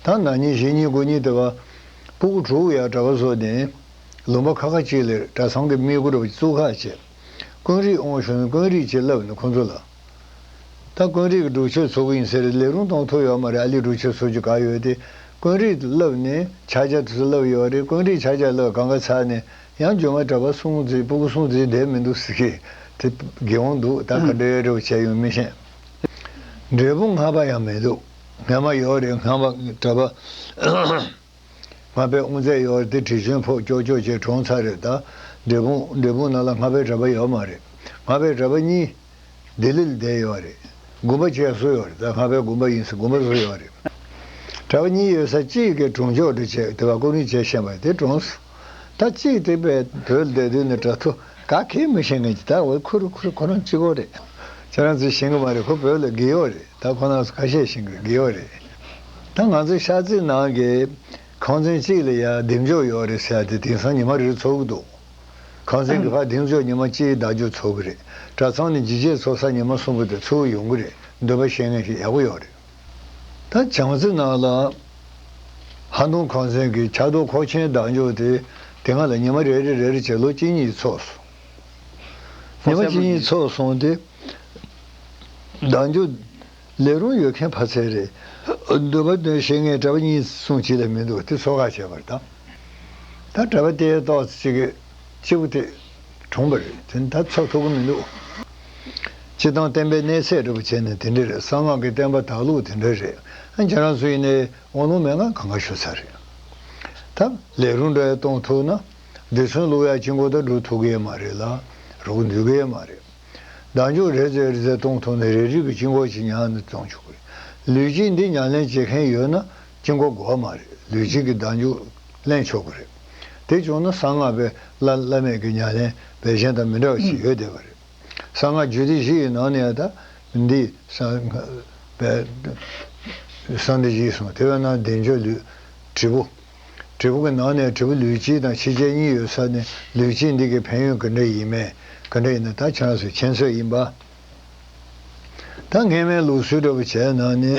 ད་ན་ནིང་གཞེས་ནིང་དགུ་ནིང་དེ་བ་སྤུ་གུ་དྲུག་ཡ་གྲྭ་པ་བཟོས་ནས་ལུང་པ་ཁ་ཁ་ཅིག་ལ་གྲྭ་ཚང་གི་མི་དགུ་རུ་བཙུགས་ཁ་བྱས། ཀུན་རིག་དབང་ཞུ་ན་ཀུན་རིག་ཅིག་བསླབས་ནས་ཁོང་ཚོ་ལ། ད་ཀུན་རིག་གི་སྒྲུབ་མཆོད་ཚོགས་ཀྱི་ཡིན་ཟེར། ལས་རུང་གཏོང་ཐུབ་ཡོད་མ་རེད། ཨ་ལི་སྒྲུབ་མཆོད་ཚོགས་རྒྱུ་ག་ཡོད་དེ། ཀུན་རིག་བསླབས་ནས་ཕྱག་རྒྱ་དེ་ཚོ་བསླབས་ཡོད་རེད། ཀུན་རིག་ཕྱག་རྒྱ་བསླབས་གང་ག་ཚར་ནས་ཡང་རྒྱུ་མ་གྲྭ་པ་སུམ་ཙམ་སྤུ་གུ་སུམ་ཙམ་བསྡད་མི་འདུག་ཟེར་གི་དེ་དགེ་དབང་འདུག་ད་ག་འདྲ་ཡོད་རེད་བྱས་ཡོང་མི་ཤེས། འབྲས་སྤུངས་ལྔ་པ་ཡང་མི་འདུག་སྔ་མ་ཡོད་རེད། ལྔ་པ་གྲྭ་པ། ལྔ་པའི་དབུ་མཛད་ཡོད་རེད་དེ། དྲི་བྱོན་ཕོག་ཀྱོག་ཀྱོག་བྱས་གྲོངས་ཚར་རེད། ད་འབྲས་སྤུངས་འབྲས་སྤུངས་ནང་ལ་ལྔ་པའི་གྲྭ་པ་ཡོད་མ་རེད། ལྔ་པའི་གྲྭ་པ་གཉིས་ལྡི་ལི་ལ་བསྡད་ཡོད་རེད། དགོན་པ་བཅས་བཟོས་ཡོད་རེད། ད་ལྔ་པའི་དགོན་པ་ཡིན་ཟེར་དགོན་པ་བཟོས་ཡོད་རེད། གྲྭ་པ་གཉིས་ཡོད་ས་གཅིག་གིས་གྲོངས་ཆོག་འདྲ་བྱས་དེ་བ་ཀུན་རིག་བྱས་བཞིན་པ་དེ་གྲོངས་སོང་། ད་གཅིག་དེ་བས་བོད་ལ་བསྡད་དུས་ནས་དྲ་ཐོག་ག་གེ་མི་ཤེས་མཁན་གྱི་ད་འོ་ཁུ་རུ་ཁུ་རུ་ཁོ་རང་གཅིག་པོ་རེད། ཁྱེད་རང་ཚོས་ཤེས་གི་མ་རེད། ཁོ་བོད་ལ་རྒས་ཡོད་རེད། ད་ཁོ་རང་ཚོ་ཁ་ཤས་ཤིང་གི་དགེ་བ་རེད། ད་ང་ཚོ་ཤར་རྩེ་ནང་གི་ཁང་ཚན་གཅིག་ལ་ཡ་བདེ་མཆོག་ཡོད་རེད་ཟེར་ཡ་དེ་དེང་སང་ཉི་མ་རེ་རེ་ཚོགས་ཀྱི་འདུག་ཁང་ཚན་གྱི་ཕར་བདེ་མཆོག་ཉི་མ་གཅིག་བདག་འཇུག་ཚོགས་ཀྱི་རེད། གྲྭ་ཚང་ནས་འཇིགས་བྱེད་ཚོགས་ས་ཉི་མ་གསུམ་པོ་དེ་ཚུར་ཡོང་གི་རེད། འདོན་པ་ཤེས་མཁན་ཞིག་ཡག་པོ་ཡོད་རེད། ད་བྱང་རྩེ་ནང་ལ་ཧ་ནུ་ཁང་ཚན་གྱི་ཕྱག་རྡོར་ཁོག་ཆེན་བདག་འཇུག་དེ་དེ་སྔ་ལ་ཉི་མ་རེ་རེ་རེ་རེ་བྱས་ལོ་གཅིག་གཉིས་ཚོགས་སོང་། ཉི་མ་གཅིག་གཉིས་ཚོགས་སོང་སྟེ། བདག་འཇུག་ལས་རུང་ཡོད་མཁན་ཕ་ཚད་རེད། འདོན་པ་འདོན་ཤེས་མཁན་གྲྭ་པ་གཉིས་གསུམ་ཅིག་ལས་མི་འདུག་དེ་ཚོགས་ཁག་བྱས་པ་རེད་ད། ད་གྲྭ་པ་དེ་ཏོག་ཙམ་ཅིག་གི་གཅིག་པུ་དེ་གྲོངས་པ་རེད། དེ་ད་ཚོགས་ཐུབ་ཀྱི་མི་འདུག་སྤྱིར་བཏང་བསྟན་པའི་གནས་ཚད་འདྲ་པོ་བྱས་ནས་དེ་འདྲ་རེད། གསང་སྔགས་ཀྱི་བསྟན་པ་དར་ལུགས་དེ་འདྲ་རེད། ཨ་ཁྱེད་རང་ཚོ་ཡིན་ནའི་དབང་ལུང་མན་ངག་གང་ག་ཞུ་ཚར་རེད། ད་ལས་རུང་འདྲ་ཡ་གཏོང་ཐུབ་ན་རྡུལ་ཚོན་བླུག་ཡ་དཀྱིལ་འཁོར་ད་འགྲོ་ཐུབ་ཀྱི་ཡོད་མ་རེད་ལ། རོགས་འདུས་ཀྱི་ཡོད་མ་རེད། བདག་འཇུག་རེ་ཟེར་རེ་ཟེར་གཏོང་ཐུབ་ན་རེ་རེ་གི་དཀྱིལ་འཁོར་ཅིག་ཉར་ནས་གཏོང་ཆོག་གི་རེད། ལུས་དཀྱིལ་འདི་ཉམས་ལེན་བྱེད་མཁན་ཡོད་ན་དཀྱིལ་འཁོར་དགོས་མ་རེད། ལུས་དཀྱིལ་གྱི་བདག་འཇུག་ལེན་ཆོག་གི་རེད། དེ་བྱུང་ན་གསང་སྔགས་པའི་བླ་བླ་མེད་ཀྱི་ཉམས་ལེན་པའི་གཞན་དང་མི་འདྲ་བ་ཞིག་ཡོད་བསྡད་པ་རེད། གསང་སྔགས་རྒྱུད་སྡེ་བཞི་ཡི་ནང་ནས་ཡང་ད་འདི་གསང་སྔགས་པའི་གསང་སྡེ་བཞི་གསུངས། དེ་བས་ན་བདེ་མཆོག་ལུས་དྲིལ་བུ། དྲིལ་བུ་གི་ནང་ནས་དྲིལ་བུ་ལུས་དཀྱིལ་དང་ཕྱི་དཀྱིལ་གཉིས་ཡོད་ས་ནས་ལུས་དཀྱིལ་འདི་གི་ཕན་ཡོན་ག་འདྲ་ཡིན་མིན་ག་འདྲ་ཡིན་ན་ད་ཁྱེད་རང་ཚོས་མཁྱེན་ཚོད་ཡིན་པ། ད་སྔས་མའི་ལུགས་སྲོལ་འདྲ་པོ་བྱས་ན་ནི་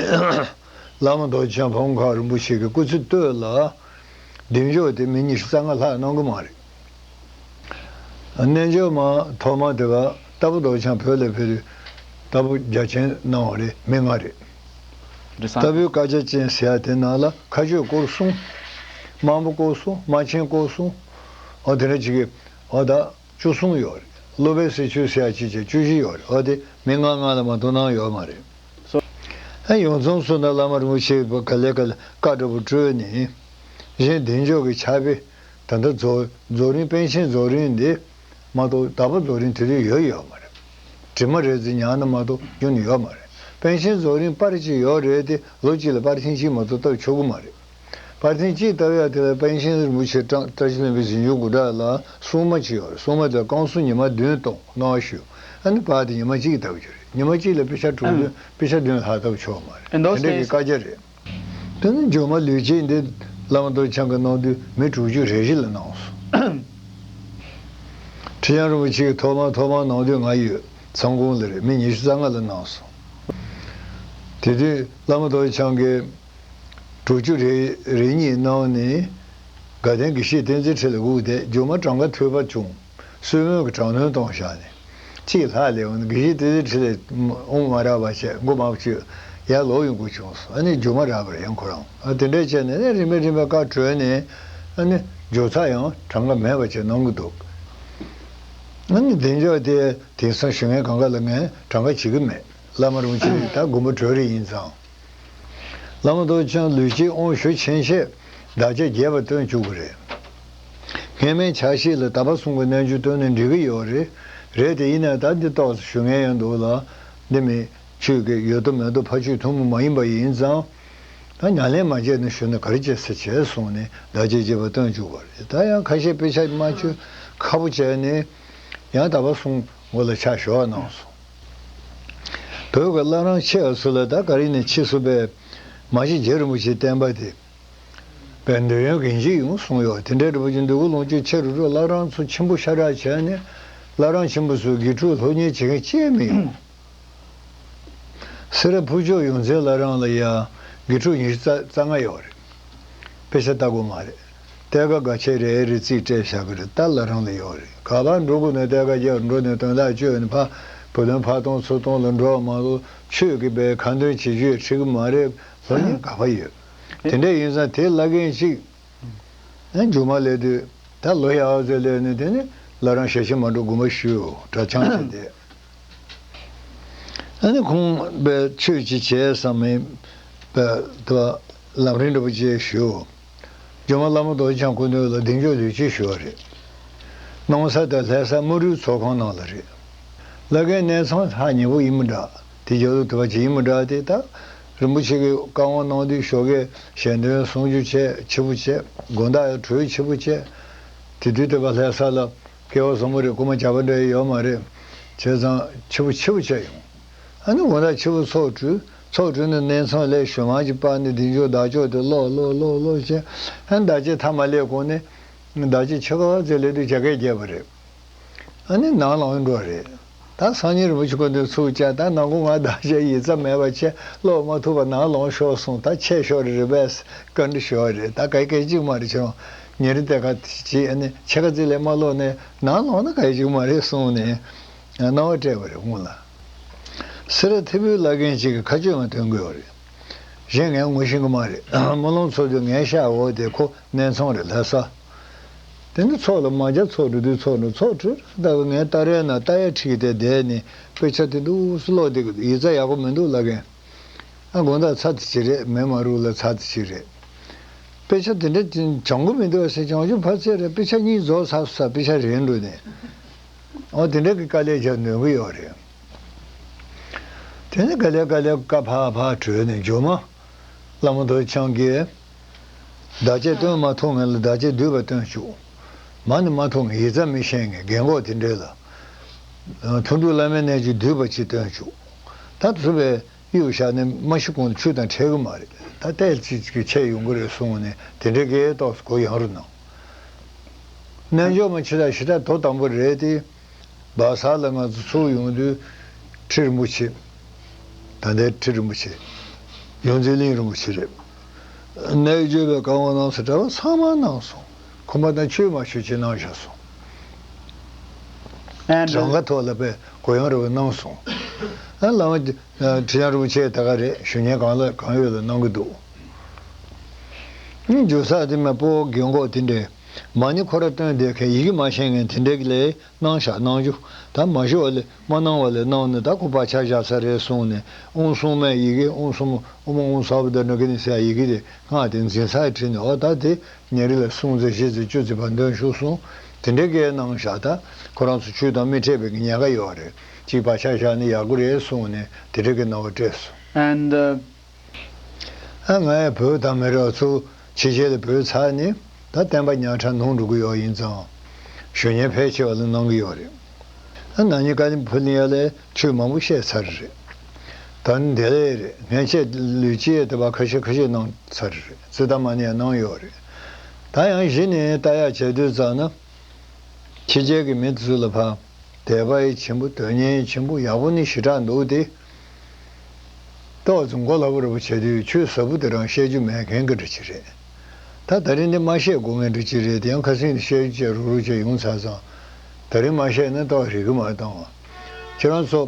བླ་མ་རྡོ་རྗེ་འཆང་ཕ་བོང་ཁ་རིན་པོ་ཆེ་གི་སྐུ་ཚེ་སྟོད་ལ་བདེ་མཆོག་དེ་མི་ཉི་ཤུ་རྩ་ལྔ་ལྷག་གནང་གི་མ་རེད། རྣལ་འབྱོར་མ་ཐོག་མ་དེ་བ་རྟ་ཕོ་རྡོ་རྗེ་འཆང་བོད་ལ་ཕེབས་དུས་རྟ་ཕོ་རྒྱ་ཆེན་གནང་བ་རེད། མི་ལྔ་རེད། རེད་ས། རྟ་ཕོའི་བཀའ་རྒྱ་ཅན་ཟེར་ཡ་དེ་ནང་ལ་མཁའ་སྤྱོད་སྐོར་གསུམ། དམག་དཔོན་སྐོར་གསུམ། དམག་ཆེན་སྐོར་གསུམ། འོ་དེ་འདྲ་ཅིག་གི་འོ་ད་བཅུ་གསུམ་ཡོད་རེད། སློབ་དཔོན་གསེར་ཆོས་ཟེར་ཡ་ཅིག་བྱས་བཅུ་བཞི་ཡོད་རེད། འོ་དེ་མི་ལྔ་ལྔ་ལ་མ་གཏོགས་གནང་ཡོད་མ་རེད། སོ། ཨ་ཡོངས་རྫོགས་སུ་ན་བླ་མ་རིན་པོ་ཆེ་ག་ལེ་ག་ལེ་བཀའ་འདྲ་པོ་སྤྲོད་ནས་གཞན་བདེ་མཆོག་གི་ཕྱག་དཔེ། ད་ལྟ་རྫོགས་རྫོགས་རིམ་པཎ་ཆེན་རྫོགས་རིམ་འདི་མ་གཏོགས་དག་པ་རྫོགས་རིམ་དེ་དུས་ཡོད་ཡོད་མ་རེད། དྲི་མ་རེ་ཟིན་ཉག་ན་མ་གཏོགས་རྒྱུན་ནས་ཡོད་མ་རེད། པཎ་ཆེན་རྫོགས་རིམ་པར་ཅིག་ཡོད་རེད་དེ་ལོ་གཅིག་ལ་པར་ཐེངས་གཅིག་མ་གཏོགས་བཏབ་ཆོག་གི་མ་རེད། པར་ཐེངས་གཅིག་བཏབ་ཡ་དེ་ལ་པཎ་ཆེན་རིན་པོ་ཆེ་བཀྲ་བཀྲ་ཤིས་ལྷུན་པོའི་ཟིན་བྱུས་མགོ་བྲག་ལ་སྲུང་མ་ཅིག་ཡོད་རེད། སྲུང་མ་དེ་བསྐང་གསོ་ཉི་མ་བདུན་གཏོང་གནང་ཞུ། ཨ་ནི་པར་དེ་ཉི་མ་གཅིག་བཏབ་རྒྱུ་རེད། ཉི་མ་གཅིག་ལ་དཔེ་ཆ་དྲུག་བདུན་དཔེ་ཆ་བདུན་ལྷག་བཏབ་ཆོག་མ་རེད། དེ་འདྲ་གི་བཀའ་རྒྱ་རེད། དེ་ནི་སྒྱུ་མ་ལུས་དཀྱིལ་འདི་བླ་མ་རྡོ་རྗེ་འཆང་གིས་གནང་དུས་མི་དྲུག་ཅུ་རེ་བཞི་ལ་གནང་སོང་། ཁྲི་བྱང་རིན་པོ་ཆེ་གིས་ཐོག་མར་ཐོག་མར་གནང་དུས་ང་ཡོད། མཚམས་ཁང་ལ་རེད། མི་ཉི་ཤུ་རྩ་ལྔ་ལ་གནང་སོང་། དེ་དུས་བླ་མ་རྡོ་རྗེ་འཆང་གིས་དྲུག་ཅུ་རེ་རེ་གཉིས་གནང་ནས་དགའ་ལྡན་དགེ་བཤེས་བསྟན་འཛིན་ཁྲི་ལ་སྒུག་བསྡད། སྒྱུ་མ་གྲངས་ཀ་ཐོས་པ་བྱུང་། གསོལ་སྨོན་གྱི་དྲག་གནོན་གཏོང་བཞག་ནས། གཅིག་ལྷག་ལས་འོང་དགེ་བཤེས་བསྟན་འཛིན་ཁྲི་ལ་དབུ་མ་རག་པ་བྱས་མགོ་མ་བཅོས་ཡར་ལོག་ཡོང་དགོས་བྱུང་སོང་། ཨ་ནི་རྒྱུ་མ་རག་པ་རེད་ཡང་ཁོ་རང་། ཨ་དེ་འདྲས་བྱས་ནས་ཨ་ནི་རིམ་པས་རིམ་པས་བཀའ་གྲོལ་ནས་ཨ་ནི་སྒྱུ་རྩལ་ཡང་གྲངས་ཀ་མེད་པ་བྱས་གནང་གི་འདུག་ཨ་ནི་བདེ་མཆོག་དེ་དེང་སང་ཞུ་མཁན་གང་ག་ལ་ངས་གྲངས་ཀ་བྱེད་ཀྱི་མེད། བླ་མ་རིན་པོ་ཆེ་ད་དགོངས་པ་གྲོལ་རེ་ཡིན་ཙང་། བླ་མ་རྡོ་རྗེ་འཆང་ལུས་དཀྱིལ་དབང་ཞུ་ཆེན་ཞེས་བདག་བསྐྱེད་རྒྱས་པར་སྟོན་བཅུག་པ་རེད། སྔས་མའི་ཕྱག་བཞེས་ལ་དག་པ་གསུམ་གྱི་རྣལ་འབྱོར་བཏོན་ནས་འགྲིག་གི་ཡོད་རེད། རེད་དེ་ཡིན་ན་ད་འདི་ཏོག་ཙམ་ཞུ་མཁན་ཡང་འདུག་ལ། འདི་མི་ཆོས་ཀྱི་ཡོད་དོ་མེད་དོ་ཕ་ཆོས་ཐུན་མོང་མ་ཡིན་པ་ཡིན་ཙང་། ད་ཉམས་ལེན་མ་བྱས་ན་ཞུ་ན་ག་རེ་བྱེད་ས་བྱས་གསུངས་ནས་བདག་བསྐྱེད་རྒྱས་པར་སྟོན་བཅུག་པ་རེད། ད་ཡང་ཁ་ཤས་དཔེ་ཆ་མ་བཅུག་ཁ་པོ་བྱས་ནས་ཡང་དག་པ་གསུམ་མགོ་ལ་ཕྱག་ཞུ་བ་གནང་སོང་། བོད་ཀྱི་བླ་བྲང་ཆེ་བ་ཚོ་ལ་ད་ག་རེ་ནས་ཕྱིས་སུ་པའི་མ་གཞི་རྗེ་རིན་པོ་ཆེའི་བསྟན་པ་དེ་པའི་འདོད་ཡོན་གང་ཅི་ཡོང་གསུངས་ཡོད། དེ་འདྲའི་རིན་པོ་ཆེ་འདོད་དགུ་ལོངས་སྤྱོད་ཆེ་རུ་འགྲོ། བླ་བྲང་ཚོ་ཆེན་པོ་ཤ་སྟག་བྱས་ནས་བླ་བྲང་ཆེན་པོ་ཚོའི་དགེ་ཕྲུག་སློབ་གཉེར་བྱེད་མཁན་གཅིག་མི་ཡོང་། སེ་ར་ཕུར་ལྕོག་ཡོངས་འཛིན་བླ་བྲང་ལ་ཡ་དགེ་ཕྲུག་ཉི་ཤུ་རྩ་རྩ་ལྔ་ཡོད་རེད། དཔེ་ཆ་ལྟ་དགོས་མ་རེད། གཏད་ཀ་ག་ཆེ་རེ་རེ་རྩིས་སྤྲད་བཞག་གི་རེད། ད་བླ་བྲང་ལ་ཡོད་རེད། ག་པར་འགྲོ་དགོས་ན་གཏད་ཀ་རྒྱག་འགྲོ་ནས་དོན་དག་བཅོས་ནས་ཕ་བུ་ལོན་ཕ་སྟོང་ཚུར་གཏོང་ལ་འགྲོ་བ་མ་གཏོགས་ཆོས་ཀྱི་པའི་ཁ་འདོན་བྱེད་རྒྱུ་ཡང་ཁྲིད་གི་མ་རེད། སློབ་གཉེར་ག་པར་ཡོད། དེ་འདྲ་ཡིན་ཙང་དེ་བླ་རྒན་གཅིག་ཨ་མཇུག་མ་སླེབས་དུས་ད་ལོ་ཡག་ཟེར་སླེབས་ནས་དེ་ནས་བླ་བྲང་ཞལ་ཆེམས་མ་འགྲོ་དགོངས་པ་ཞུ་གྲྭ་ཆང་བྱས་ཏེ། ཨ་ནི་ཁོང་པའི་ཆོས་ཅིག་བྱས་བསམ་མེད་པའི་དུ་ལམ་རིམ་འདྲ་པོ་ཅིག་ཞུ། སྒྱུ་མ་བླ་མ་རྡོ་རྗེ་འཆང་སྐུ་མདུན་ལ་གདེང་འཇོག་ལུས་ཅིག་ཞུ་བ་རེད། གནང་ས་དེ་ལྷ་ས་དམུ་རུའི་ཚོགས་ཁང་ནང་ལ་རེད། བླ་རྒན་གནས་ཚང་ཧ་ཉེ་པོ་ཡིན་མི་འདྲ། དེ་རྒྱབ་ལོགས་དུ་བ་ཅིག་ཡིན་མི་འདྲ། དེ་ད་རིན་པོ་ཆེ་གི་བཀའ་དབང་གནང་དུས་ཞོགས་ཀས་ཞལ་འདོན་གསུང་ཆོས་བྱས་ཕྱི་པོ་བྱས། དགོང་དག་ཡང་གྲོས་ཕྱི་པོ་བྱས། དེ་དུས་དེ་བ་ལྷ་ས་ལ་སྐལ་བ་བཟང་པོ་རེད། རྐུན་མ་བྱ་བ་འདྲ་ཡོད་མ་རེད། བྱས་ཙང་ཕྱི་པོ་ཕྱི་པོ་བྱས་ཡོང་། ཨ་ནི་དགོང་དག་ཕྱི་པོ་ཚོགས་གྲོལ། ཚོགས་གྲོལ་ནས་གནས་ཚང་སླེབས། ཞུ་མར་ཅིག་སྤར་ནས་གདེང་འཇོག་བདག་ཅག་དེ་ཀློག་ཀློག་ཀློག་ཀློག་བྱས། ཨ་ནི་བདག་ཅག་མཐའ་མ་སླེབས་གོང་ནས་བདག་ཅག་ཕྱི་ཁ་བ་ཚེ་སླེབས་དུས་རྒྱ་སྐད་རྒྱབ་པ་རེད། ཨ་ནི་ནང་ལངས་འགྲོ་རེད། ད་སང་ཉིན་རིན་པོ་ཆེ་སྐུ་མདུན་ཚུགས་བཅར། ད་ནང་ཁུལ་ང་བདག་ཅག་ཡིག་ཚགས་མེད་པ་བྱས་ཀློག་མ་ཐུབ་པ་ནང་ལངས་ཤོག་གསུངས། ད་ཆད་ཤོར་རེད་པས་བཀའ་འདྲི་ཞུ་བ་རེད། ད་ག་གེ་གཅིག་མ་རེད། ཁྱོད་རང་ཉིན་རེ་དེ་ག་ཅིག་ཨ་ནི་ཕྱི་ཁ་རྩིག་ལས་མ་ཀློག་ནས་ནང་ལངས་ན་ག་གེ་གཅིག་མ་རེད་གསུངས་ནས་གནང་བ་སྤྲད་པ་རེད་ཁོང་ལ། སེ་ར་ཐེ་བོའི་བླ་རྒན་གཅིག་གིས་ཁ་གཅོད་མ་ཐོན་གི་ཡོད་རེད། གཞན་ངས་ངོ་ཤེས་གི་མ་རེད། སྨོན་ལམ་ཚོགས་དུས་ངའི་ཤག་འོག་དེ་ཁོ་གནས་ཚང་རེད། ལྷ་ས། དེ་ནི་ཚོགས་ལ་མ་བཅར། ཚོགས་འགྲོ་དུས་ཚོགས་འགྲོ། ཚོགས་གྲོལ་ད་ག་ངའི་ལྟ་རའི་ནང་ལྟ་ཡ་ཁྲིད་དེ་བསྡད་ནས་དཔེ་ཆ་དེ་འདུག་སེ་ཀློག་བསྡད་གི་འདུག་ཡིག་ཚགས་ཡག་པོ་མི་འདུག་བླ་རྒན། ཨ་དགོང་དག་ཚར་དེ་ཅིག་རེད། མེ་མ་རུག་ལ་ཚར་དེ་ཅིག་རེད། དཔེ་ཆ་དེ་འདྲ་ཅིག་སྦྱང་གི་མི་འདུག་ཟེར། སྦྱང་རྒྱུ་ཕར་ཚད་རེད། དཔེ་ཆ་གཉིས་རྫོགས་ཚར་སོང་། དཔེ་ཆ་རན་འགྲོ་ནས། ཨོ་དེ་འདྲ་གི་དཀའ་ལས་རྒྱག་ནུས་གི་ཡོད་རེད། དེ་ནས་ག་ལེ་ག་ལེ་བཀའ་ཕར་ཕར་གྲོལ་ནས་མཇུག་མ་བླ་མ་རྡོ་རྗེ་འཆང་གིས་བདག་བསྐྱེད་སྟོན་མ་ཐུབ་མཁན་ལ་བདག་བསྐྱེད་བསྡུས་པ་སྟོན་བཅུག་མ་ནི་མ་མཐོང་ངེ་ཡིག་རྩ་མི་ཤེས་ངེ་རྒན་གོག་དེ་འདྲས་ལ། ཐུན་དྲུག་བླ་མའི་རྣལ་འབྱོར་བསྡུས་པ་ཅིག་སྟོན་བཅུག་ད་ཚུར་བས་གཡུག་བཞག་ནས་མ་ཤི་གོང་དུ་ཆུ་དང་འཕྲད་གི་མ་རེད། ད་ལྟས་ཅིག་གི་ཆད་ཡོང་གི་རེད་གསུངས་ནས་དེ་འདྲའི་སྐད་ཏོག་ཙམ་གོ་ཡང་རུ་གནང་། རྣལ་འབྱོར་མ་ཕྱི་དགྲ་ཞི་དགྲ་དོ་དམ་པོ་རེད་དེ། བ་ས་ལ་ང་ཚོ་ཚུར་ཡོང་དུས་ཁྲི་རིན་པོ་ཆེ། ད་ལྟའི་ཁྲི་རིན་པོ་ཆེ། ཡོངས་འཛིན་གླིང་རིན་པོ་ཆེ་རེད། རྣལ་འབྱོར་པའི་བཀའ་དབང་གནང་ས་གྲྭ་པ་ཚང་མ་གནང་སོང་། ཁོམ་པ་དང་ཆོས་མ་ཞུ་ཆེད་གནང་བཞག་སོང་། ཨ་འདྲ། གྲངས་ཀ་ཐོག་ལ་པས་གོ་ཡང་རེ་བ་གནང་སོང་། ཨ་བླ་མ་ཁྲི་བྱང་རིན་པོ་ཆེ་ད་ག་རེད་ཞུ་མཁན་གང་ལ་གང་ཡོད་ལ་གནང་གི་འདུག་ཨ་འཇུ་ས་དེ་མ་སྤོ་རྒན་གོག་དེ་འདྲས་མ་ཎི་ཁོ་ར་བཏོན་བསྡད་མཁན་ཡི་གེ་མ་ཤེས་མཁན་དེ་འདྲས་ལས། གནང་བཞག་གནང་རྒྱུ། ད་མ་ཞུ་བ་ལས་མ་གནང་བ་ལས་གནང་ནས་ད་ཁོ་བག་ཆགས་བཞག་ས་རེད་གསུངས་ནས་ཨུང་སུང་མས་ཡི་གེ་ཨུང་སུང་ཨུ་མ་ཨུང་ས་བུ་ད་ནུ་གི་ནི་ཟེར་ཡི་གེ་དེ་སྔགས་དེ་འཛིན་སར་བྲིས་ནས་ཨོ་ད་དེ་ཉེ་རི་ལ་སུང་ཚེ་བཞི་ཚེ་བཅུ་ཚེ་བར་འདོན་ཞུ་གསུངས། དེ་འདྲའི་སྐད་གནང་བཞག་ད་ཁོ་རང་ཚོ་ཆོས་དང་མི་འཕྲད་པའི་ཉེན་ཁ་ཡོད་རེད། གཅིག་བག་ཆགས་བཞག་ནས་ཡག་པོ་རེད་གསུངས་ནས་དེ་འདྲའི་སྐད་གནང་བ་སྤྲད་སོང་། And uh, ཨ་ང་ཡང་བོད་དང་མི་རོགས་ཚུར་ཕྱི་རྒྱལ་ལ་བུད་ཚར་ནས་ད་བསྟན་པ་ཉག་ཕྲ་ནོར་འགྲོ་གི་ཡོད་ཡིན་ཙང་། ཞུ་སྙན་ཕལ་ཆེ་བ་ལ་གནང་གི་ཡོད་རེད། ཨ་ན་ནིང་ཀ་ལི་ཕུ་ལི་ཡ་ལས་ཆོས་མང་པོ་བཤད་ཚར་རེད། ད་ནི་འདི་ལས་རེད་ངས་ཆེད་ལུས་ཅི་ཡ་དེ་བ་ཁ་ཤས་ཁ་ཤས་གནང་ཚར་རེད་ཙི་ད་མ་ནི་ཡ་གནང་ཡོད་རེད། ད་ཡང་གཞི་ནས་ལྟ་ཡག་བྱེད་དུས་ཙང་ན། ཕྱི་རྒྱལ་གྱི་མི་དེ་ཚོ་ལ་ཕ། དད་པ་ཡི་ཆེན་པོ་དོན་གཉེར་ཡི་ཆེན་པོ་ཡག་པོ་ནི་ཞེ་དྲག་འདུག་སྟེ། ཏོག་ཙམ་མགོ་ལྷ་པོ་ར་པོ་བྱེད་དུས་ཆོས་ཟབ་པོ་དེ་རང་བཤད་རྒྱུ་མེད་མཁན་གྱི་འདྲ་ཅིག་རེད། ད་ད་རིང་འདི་མ་བཤད་དགོས་མཁན་འདྲ་ཅིག་རེད་དེ་ཡང་ཁ་སང་འདི་བཤད་རྒྱུ་བྱས་རུག་རུག་བྱས་ཡོང་ཚར་ཙང་། ད་རིང་མ་བཤད་ན་ཏོག་རིག་གི་མ་བཏང་བ། ཁྱེད་རང་ཚོ་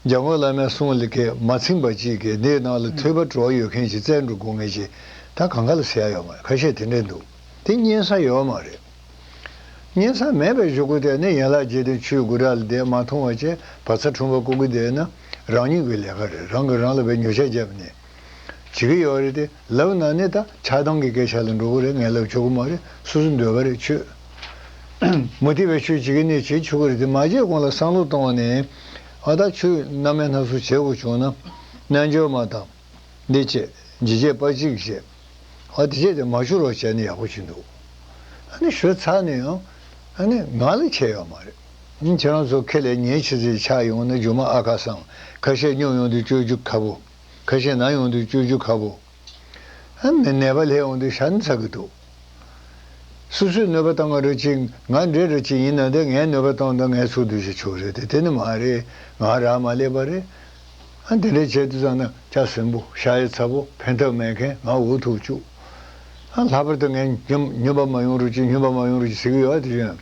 འཇམ་མགོན་བླ་མའི་གསུང་ལ་གས་མ་ཚིམ་པ་ཅིག་གིས་འདིའི་ནང་ལ་ཐོས་པ་བྲོ་བ་ཡོད་མཁན་ཅིག་བཙལ་འགྲོ་དགོས་མཁན་ཅིག་ད་གང་ག་ལ་ཟེར་ཡ་ཡོད་མ་རེད། ཁ་ཤས་དེ་འདྲས་འདུག་དེ་རྙེད་ས་ཡོད་མ་རེད། རྙེད་ས་མེད་པའི་གཞུག་གུ་དེ་ནི་ཡན་ལག་བརྒྱད་ལྡན་ཆོས་དགུ་ར་ལ་བསྡད་མ་མཐོང་བ་བྱས་བག་ཚ་ཁྲོན་པ་བཀུག་གི་བསྡད་ན་རང་ཉིད་ཀྱི་ལས་ཀ་རེད། རང་གིས་རང་ལ་བའི་ཉོ་ཆ་བརྒྱབ་ནས་བྱེད་ཀྱི་ཡོད་རེད་དེ་ལབ་ན་ནི་ད་ཆགས་སྡང་གི་སྐད་ཆ་ལ་འགྲོ་གི་རེད། ངས་ལབ་ཆོག་གི་མ་རེད། སོ་སོ་འདོད་པ་རེད་ཆོས། མུ་སྟེགས་པའི་ཆོས་བྱེད་ཀྱི་ནི་བྱེད་ཆོག་གི་རེད་དེ་མ་བྱེད་གོང་ལ་བསམ་བློ་གཏོང་བ་ནི་ཨ་ད་ཆོས་རྣམ་སྨིན་སྣ་ཚོགས་བྱེད་དགོས་བྱུང་ན་རྣལ་འབྱོར་མ་དང་། འདི་བྱེད། འཇིགས་བྱེད་པ་གཅིག་བྱེད། ཨ་དེ་བྱེད་དེ་མ་ཞུ་རོགས་བྱས་ནས་ཡག་པོ་བྱེད་འདུག་ཨ་ནི་ཞུ་ཚར་ནས་ཡང་ཨ་ནི་ང་ལ་ཁྱད་ཡོད་མ་རེད། ཨ་ནི་ཁྱེད་རང་ཚོ་ཁེ་ལས་ཉིན་ཕྱི་ཚེས་ཆགས་ཡོང་ན་རྒྱུ་མ་ཨ་ཁ་སང་ཁ་ཤས་སྙོམས་ཡོང་དུས་སྤྱོད་རྒྱུ་ཁ་པོ། ཁ་ཤས་ན་ཡོང་དུས་སྤྱོད་རྒྱུ་ཁ་པོ། ཨ་ནི་ནད་པ་སླེབས་ཡོང་དུས་ཤ་ནི་ཚ་གི་འདུག་སོ་སོས་གནོད་པ་བཏང་བ་རེད་ཅིག་ང་འདྲེ་རེད་ཅིག་ཡིན་ན་འདི་ངས་གནོད་པ་བཏང་ད་ངས་ཚུར་འདུས་ཤིག་ཆོག་རེད་དེ་དེ་ནི་མ་རེད། ང་རག་མ་ལས་པ་རེད། ཨ་འདི་འདྲའི་བྱས་དུས་ཙང་ན་ལྕགས་ཟིན་པོ་ཤ་ཡི་ཚ་པོ་ཕན་ཐབས་མེད་མཁན་ང་འུ་ཐུག་བཅུག་ཨ་ལྷག་པར་དུ་ངས་སྨྱོན་སྨྱོན་པ་མ་ཡོང་རོགས་ཅིག་སྨྱོན་པ་མ་ཡོང་རོགས་ཅིག་ཟེར་གི་ཡོད་དེ་བཞིན་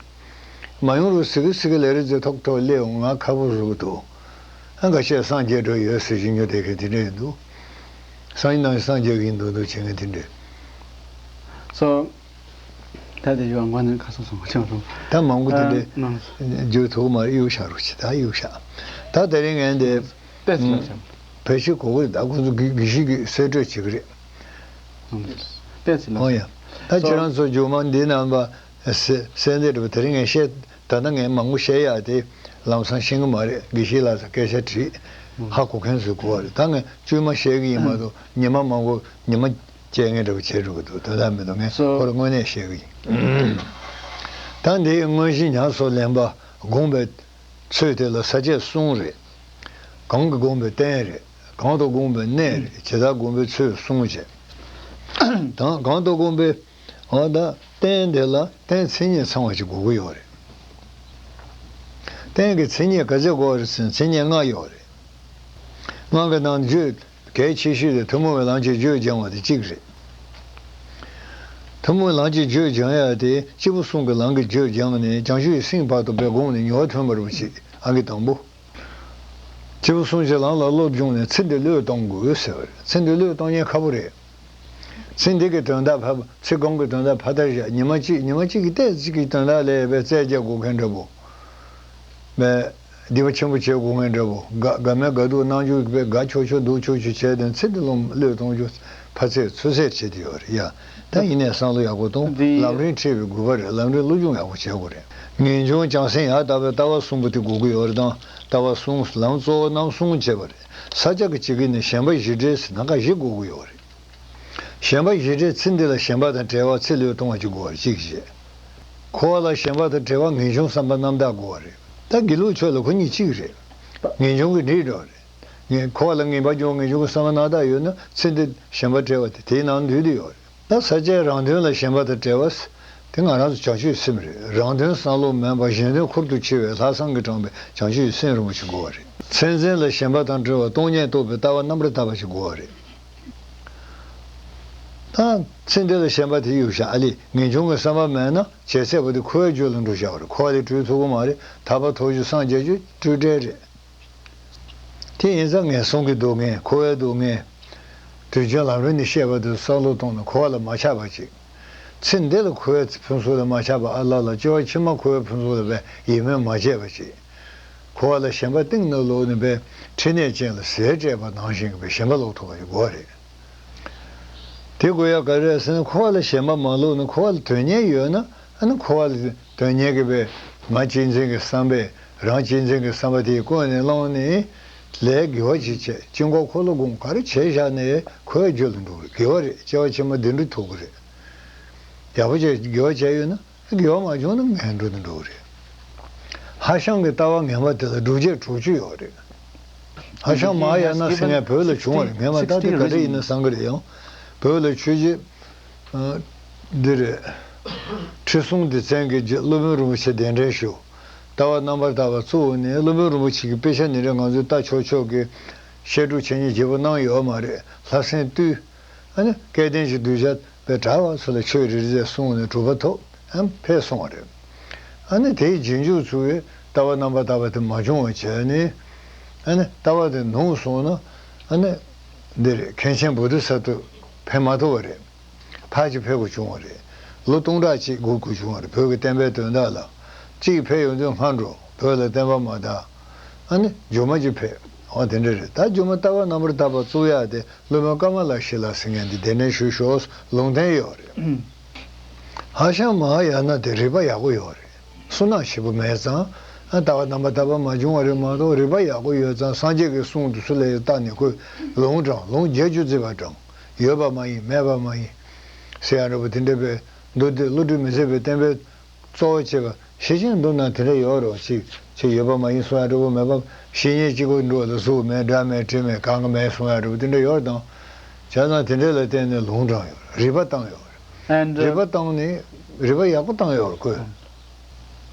མ་ཡོང་རོགས་ཟེར་གི་ཟེར་གི་ལས་རེད་ཟེར་ཐོག་ཐོག་སླེབས་འོང་ང་ཁ་པོ་བཟོ་གི་འདུག་ཨ་འགའ་ཤས་སངས་རྒྱས་འགྲོ་ཡོད་ཟེར་བཞིན་ཉོ་བསྡད་མཁན་དེ་འདྲ་ཡིན་འདུག་སངས་རྒྱས་ནང་བཞིན་སངས་རྒྱས་ཀྱི་འདུག་འདུག་བྱེད་མཁན་དེ་འདྲ། སོ། ད་དེ་ཡོད་མགོ་ནས་ཁ་སང་སོང་ཆོག་རུང་། ད་མང་པོ་དེ་འདྲས་ཨ་ནང་བརྗོད་ཐུབ་མ་གཡུག་བཞག་རོགས་བྱེད་ད་གཡུག་བཞག་ད་དེ་རིང་ངས་འདི་ཏེས་ལ་ཆམ། ཕལ་ཆེར་གོ་གི་རེད། ད་ཁོང་ཚོ་དགེ་དགེ་བཤེས་ཀྱིས་གསལ་སྤྲོད་བྱེད་ཀྱི་རེད། ཏེས་ལ་ཨོ་ཡ། ད་ཁྱེད་རང་ཚོ་རྒྱུགས་མ་འདི་རྣམ་པ་སེ་སེ་འདི་རེད་པ། དེ་རིང་ངས་བཤད་ད་ལྟ་ངས་མང་པོ་བཤད་ཡག་དེ་ལམ་སང་ཤེས་ཀྱི་མ་རེད། དགེ་བཤེས་ལགས་ཚོ་སྐད་ཆ་དྲིས་ཧ་གོ་མཁན་ཚོས་གོ་བ་རེད། ད་ངས་བཅོས་མ་བཤད་ཀྱི་ཡིན་མ་གཏོགས་ཉི་མ་མང་པོ་ཉི་མ་སྐྱེལ་མཁན་འདྲ་པོ་བྱས་འགྲོ་གི་འདུག་དོན་དག་མི་འདུག་ངས་སོ། ཁོ་ལ་དངོས་གནས་བཤད་གི་ཡིན། ད་འདིའི་དངོས་གཞི་ཉམས་སུ་ལེན་པ་དགོངས་པའི་ཚུལ་དེ་ལ་ས་བཅད་གསུམ་རེད། གང་གིས་དགོངས་པའི་རྟེན་རེད། གང་དུ་དགོངས་པའི་གནས་རེད། ཇི་ལྟར་དགོངས་པའི་ཚུལ་གསུམ་བྱས། དང་གང་དུ་དགོངས་པའི་འོ་ད་རྟེན་དེ་ལ་རྟེན་མཚན་ཉིད་ཚང་བ་ཅིག་དགོས་ཀྱི་ཡོད་རེད། རྟེན་གྱི་མཚན་ཉིད་ག་ཚད་དགོས་རེད་ཟེར་ན་མཚན་ཉིད་ལྔ་ཡོད་རེད། ལྔ་གི་ནང་བརྗོད་གལ་ཆེ་ཤོས་དེ་ཐུན་མོང་བའི་ལམ་གྱི་རྒྱུད་སྦྱང་བ་དེ་གཅིག་རེད། ཐུན་མོང་བའི་ལམ་གྱི་རྒྱུད་སྦྱང་ཡ་དེ་སྐྱེས་བུ་གསུམ་གྱི་ལམ་གྱི་རྒྱུད་སྦྱངས་ནས་བྱང་ཆུབ་ཀྱི་སེམས་བར་དུ་སྦས་དགོངས་ནས་མྱུར་བ་ཐོན་པར་བྱེད། ཨང་ཀི་དང་པོ། སྐྱེས་བུ་གསུམ་གྱི་ལམ་ལ་བློ་སྦྱོང་ནས་ཚེ་འདི་བློས་གཏོང་དགོས་ཟེར་བ་རེད། ཚེ་འདི་བློས་གཏོང་མཁན་ཁག་པོ་རེད། ཚེ་འདི་གི་དོན་དག་ཕར་ཚེ་གོང་གི་དོན་དག་ཕར་བཏང་བཞག་ཉི་མ་གཅིག་ཉི་མ་གཅིག་གི་ཏོག་ཙམ་གྱི་དོན་དག་ལ་ཡང་དཔེ་རྩལ་རྒྱག་དགོས་མཁན་འདྲ་པོ། མེད། སྡིག་པ་ཆེན་པོ་བྱེད་དགོས་མཁན་འདྲ་པོ། དགའ་དགའ་མེད་དགའ་སྡུག་སྣང་རྒྱུ་དཔེ་དགའ་ཆོག་ཆོག་སྡུག་ཆོག་ཆོག་བྱས་ཏེ་ཚེ་འདི་ལོ་བློས་གཏོང་རྒྱུ་ཕར་ཚད་ཚུར་ཚད་བྱེད་དེ་ཡོད་རེད་ཡ། ད་ཡིན་ནའི་བསམ་བློ་ཡག་པོ་གཏོང་། འདི་ལམ་རིམ་ཁྲིད་པའི་དགོས་པ་རེད། ལམ་རིམ་བློ་སྦྱོང་ཡག་པོ་བྱེད་དགོས་རེད། ངེས་འབྱུང་བྱང་སེམས་ཡང་དག་པའི་ལྟ་བ་གསུམ་པོ་དེ་དགོས་ཀྱི་ཡོད་རེད་དང་ལྟ་བ་གསུམ་ལམ་གཙོ་བོ་རྣམ་གསུམ་བྱས་པ་རེད། ས་སྐྱ་གི་སྤྱི་སྒེར་ནས་ཞེན་པ་བཞི་བྲལ་ཟེར་ན་ཁ་བཞི་དགོས་ཀྱི་ཡོད་རེད། ཞེན་པ་བཞི་བྲལ་ཚེ་འདི་ལ་ཞེན་པ་དང་བྲལ་བ་ཚེ་བློས་གཏོང་བ་གཅིག་དགོས་པ་གཅིག་བྱས། འཁོར་བ་ལ་ཞེན་པ་དང་བྲལ་བ་ངེས་འབྱུང་བསམ་པ་རྣམ་དག་དགོས་པ་རེད། ད་དགེ་ལུགས་ཆོས་ལ་ཁོ་གཉིས་གཅིག་རེད། ངེས་འབྱུང་གི་འདྲེས་འགྲོ་རེད། ངས་འཁོར་བ་ལ་ངེས་པ་འབྱུང་ངེས་འབྱུང་གི་བསམ་པ་རྣམ་དག་ཡོད་ན་ཚེ་འདི་ཞེན་པ་བྲལ་བ་དེ་དེའི་ནང་འདུས་བསྡད་ཡོད་རེད། ད་ས་བཅད་རང་དོན་ལ་ཞེན་པ་དང་བྲལ་བ། དེ་ང་རང་ཚོ་བྱང་ཆུབ་སེམས་རེད། རང་དོན་བསམ་བློ་མེད་པར་གཞན་དོན་ཁུར་དུ་ཆུད་པའི་ལྷག་བསམ་གྱིས་དྲངས་པའི་བྱང་ཆུབ་སེམས་རིན་པོ་ཆེ་དགོས་པ་རེད། མཚན་འཛིན་ལ་ཞེན་པ་དང་བྲལ་བ་སྟོང་ཉིད་རྟོགས་པའི་ལྟ་བ་རྣམ་པར་དག་པ་ཞིག་དགོས་པ་རེད། ད་ཚེ་འདི་ལ་ཞེན་པ་དེ་ཡོད་ཤག་ཨ་ལས་ངེས་འབྱུང་གི་བསམ་པ་མེད་ན་བྱས་ཚད་པོ་དེ་འཁོར་བའི་རྒྱུ་ལ་འགྲོ་བཞག་པ་རེད། འཁོར་བ་ལས་གྲོལ་ཐུབ་ཀྱི་མ་རེད། ཐར་པ་ཐོབ་རྒྱུ་སངས་རྒྱས་རྒྱུ་སྤྲོས་བྲལ་རེད། དེ་ཡིན་ཙང་ངན་སོང་གི་སྡུག་བསྔལ་འཁོར་བའི་སྡུག་བསྔལ། དུས་རྒྱུན་ལམ་རིམ་ནས་བཤད་པ་དེ་བསམ་བློ་བཏང་ནས་འཁོར་བ་ལ་མ་ཆགས་པ་ཅིག། ཚེ་འདི་ལ་འཁོར་བའི་ཕུན་ཚོགས་ལ་མ་ཆགས་པ་ཨ་ལ་ལ་སྐྱེ་བ་ཕྱི་མ་འཁོར་བའི་ཕུན་ཚོགས་ལ་བས་ཡིད་སྨོན་མ་བྱས་པ་ཅིག། འཁོར་བ་ལ་ཞེན་པ་གཏིང་ན་བླུགས་ནས་བས་ཕྲིན་ལས་ཅན་ལ་ཟས་སྤྲད་པ་ནང་བཞིན་གྱི་བས་ཞེན་པ་བླུགས་ཐུབ་པ་ཞིག་དགོས་རེད། དེ་དགོས་ཡ་ག་རེ་རེད་ཟེར་ན་འཁོར་བ་ལ་ཞེན་པ་མ་བླུགས་ན་འཁོར་བ་ལ་དོན་གཉེར་ཡོད་ན་ཨ་ནི་འཁོར་བ་ལ་དོན་གཉེར་གྱི་བས་ང་གཅེས་འཛིན་གྱི་བསམ་པས། རང་གཅེས་འཛིན་གྱི་བསམ་པ་དེ་ཀུན་ནས་བསླངས་ནས་ལས་དགེ་བ་ཅིག་བྱས། དཀྱིལ་འཁོར་འཁོར་ལོ་སྒོམ་ག་རེ་བྱས་བཞག་ནས་འཁོར་བའི་རྒྱུ་ལ་འགྲོ་གི་རེད། དགེ་བ་རེད། སྐྱེ་བ་ཕྱི་མ་བདེ་འགྲོ་ཐོབ་ཀྱི་རེད། ཡག་པོ་བྱས་དགེ་བ་བྱས་ཡོད་ན་དགེ་བ་མ་བྱུང་ན་ངན་འགྲོ་དུ་འགྲོ་གི་རེད། ཧྭ་ཤང་གི་ལྟ་བ་ངན་པ་དེ་ལ་སྒྲུབ་བྱེད་དྲུག་ཅུ་ཡོད་རེད། ཧྭ་ཤང་མ་ཧཱ་ཡ་ན་ཟེར་མཁན་བོད་ལ་བྱུང་བ་རེད། ངས་མ་བལྟས་དེ་ག་འདྲ་ཡིན་ན་བསམ་གི་རེད། ཡང་བོད་ལ་ཆོས་བརྒྱུད་འདི་རེད། ཁྲི་སྲོང་ལྡེ་བཙན་གྱི་རྗེས་སློབ་དཔོན་རིན་པོ་ཆེ་གདན་འདྲེན་ཞུ། ལྟ་བ་རྣམ་པར་དག་པ་གཙོ་བོ་ནི་སློབ་དཔོན་རིན་པོ་ཆེ་གི་དཔེ་ཆ་ནི་རེད། ང་ཚོས་ལྟ་ཆོག་ཆོག་གི་བཤད་སྒྲུབ་བྱེད་མཁན་བརྗེ་པོ་གནང་ཡོད་མ་རེད། ལྷ་སྲིན་བཏུལ། ཨ་ནི་སྐལ་ལྡན་གྱི་གདུལ་བྱ་དཔེ་གྲགས་པ་ཚོ་ལ་ཆོས་རེ་རེ་གསུངས་ནས་གྲུབ་པ་ཐོབ་ཨ་ཕེབས་སོང་བ་རེད། ཨ་ནི་དེའི་རྗེས་འཇུག་ཚོས་ལྟ་བ་རྣམ་པར་དག་པ་དེ་མ་བྱུང་བ་བྱས་ནས་ཨ་ནི་ལྟ་བ་དེ་ནུབ་སོང་ན་ཨ་ནི་འདིར་མཁན་ཆེན་བོ་དྷི་ས་ཏྭ་ཕེབས་མ་ཐུབ་པ་རེད། ཕར་ཅིག་ཕེབས་དགོས་བྱུང་བ་རེད། ལོ་སྟོང་ཕྲག་གཅིག་འགོར་དགོས་བྱུང་བ་རེད། བོད་ཀྱི་བསྟན་པའི་དོན་དག་ལ། གཅིག་ཕེབས་ཡོང་དུས་སྔ་འགྲོ་བོད་ལ་བསྟན་པ་མ་དར། ཨ་ནི་རྒྱུ་མ་གཅིག་ཕེབས། འོ་དེ་འདྲ་རེད། ད་རྒྱུ་མ་ལྟ་བ་རྣམ་པར་དག་པ་བཙུགས་ཡག་དེ་སློབ་དཔོན་ཀ་མ་ལ་ཤཱི་ལ་ཟེར་མཁན་དེ་གདན་འདྲེན་ཞུ་ཤོག་ལུང་བསྟན་ཡོད་རེད། ཧྭ་ཤང་མ་ཧཱ་ཡ་ན་དེ་རིག་པ་ཡག་པོ་ཡོད་རེད། བསོད་ནམས་ཞེ་པོ་མེད་ཙང་ཨ་ལྟ་བ་རྣམ་པར་དག་པ་མ་བྱུང་བ་རེད་མ་གཏོགས་རིག་པ་ཡག་པོ་ཡོད་ཙང་སངས་རྒྱས་ཀྱི་གསུང་དེ་ཚོ་ལ་བལྟས་ནས་ཁོས་ལུང་དྲངས། ལུང་བརྒྱད་ཅུ་བརྩིས་པ་དྲངས། ཡོད་པ་མ་ཡིན་མེད་པ་མ་ཡིན་ཟེར་ཡ་འདྲ་པོ་དེ་འདྲ་པའི་མདོ་སྡེ་བློ་གྲོས་མི་ཟད་པའི་བསྟན་པའི་གཙོ་བོ་བྱས་པ་ཤེར་ཕྱིན་མདོ་ན་དེ་འདྲ་ཡོད་རེད། ཅིག་ཅིག་ཡོད་པ་མ་ཡིན་གསུང་ཡ་འདྲ་པོ་མེད་པ། བཤེས་གཉེན་གཅིག་པོ་འགྲོ་ལ་གཟུགས་མེད་སྒྲ་མེད་དྲི་མེད་གང་གི་མེད་གསུང་ཡ་འདྲ་པོ་དེ་འདྲ་ཡོད་དང་། བྱས་ཙང་དེ་འདྲ་ལ་བརྟེན་ནས་ལུང་དྲངས་ཡོད་རེད། རིག་པ་བཏང་ཡོད་རེད། And, uh, རིག་པ་བཏང་ནས་རིག་པ་ཡག་པོ་བཏང་ཡོད་རེད་ཁོས།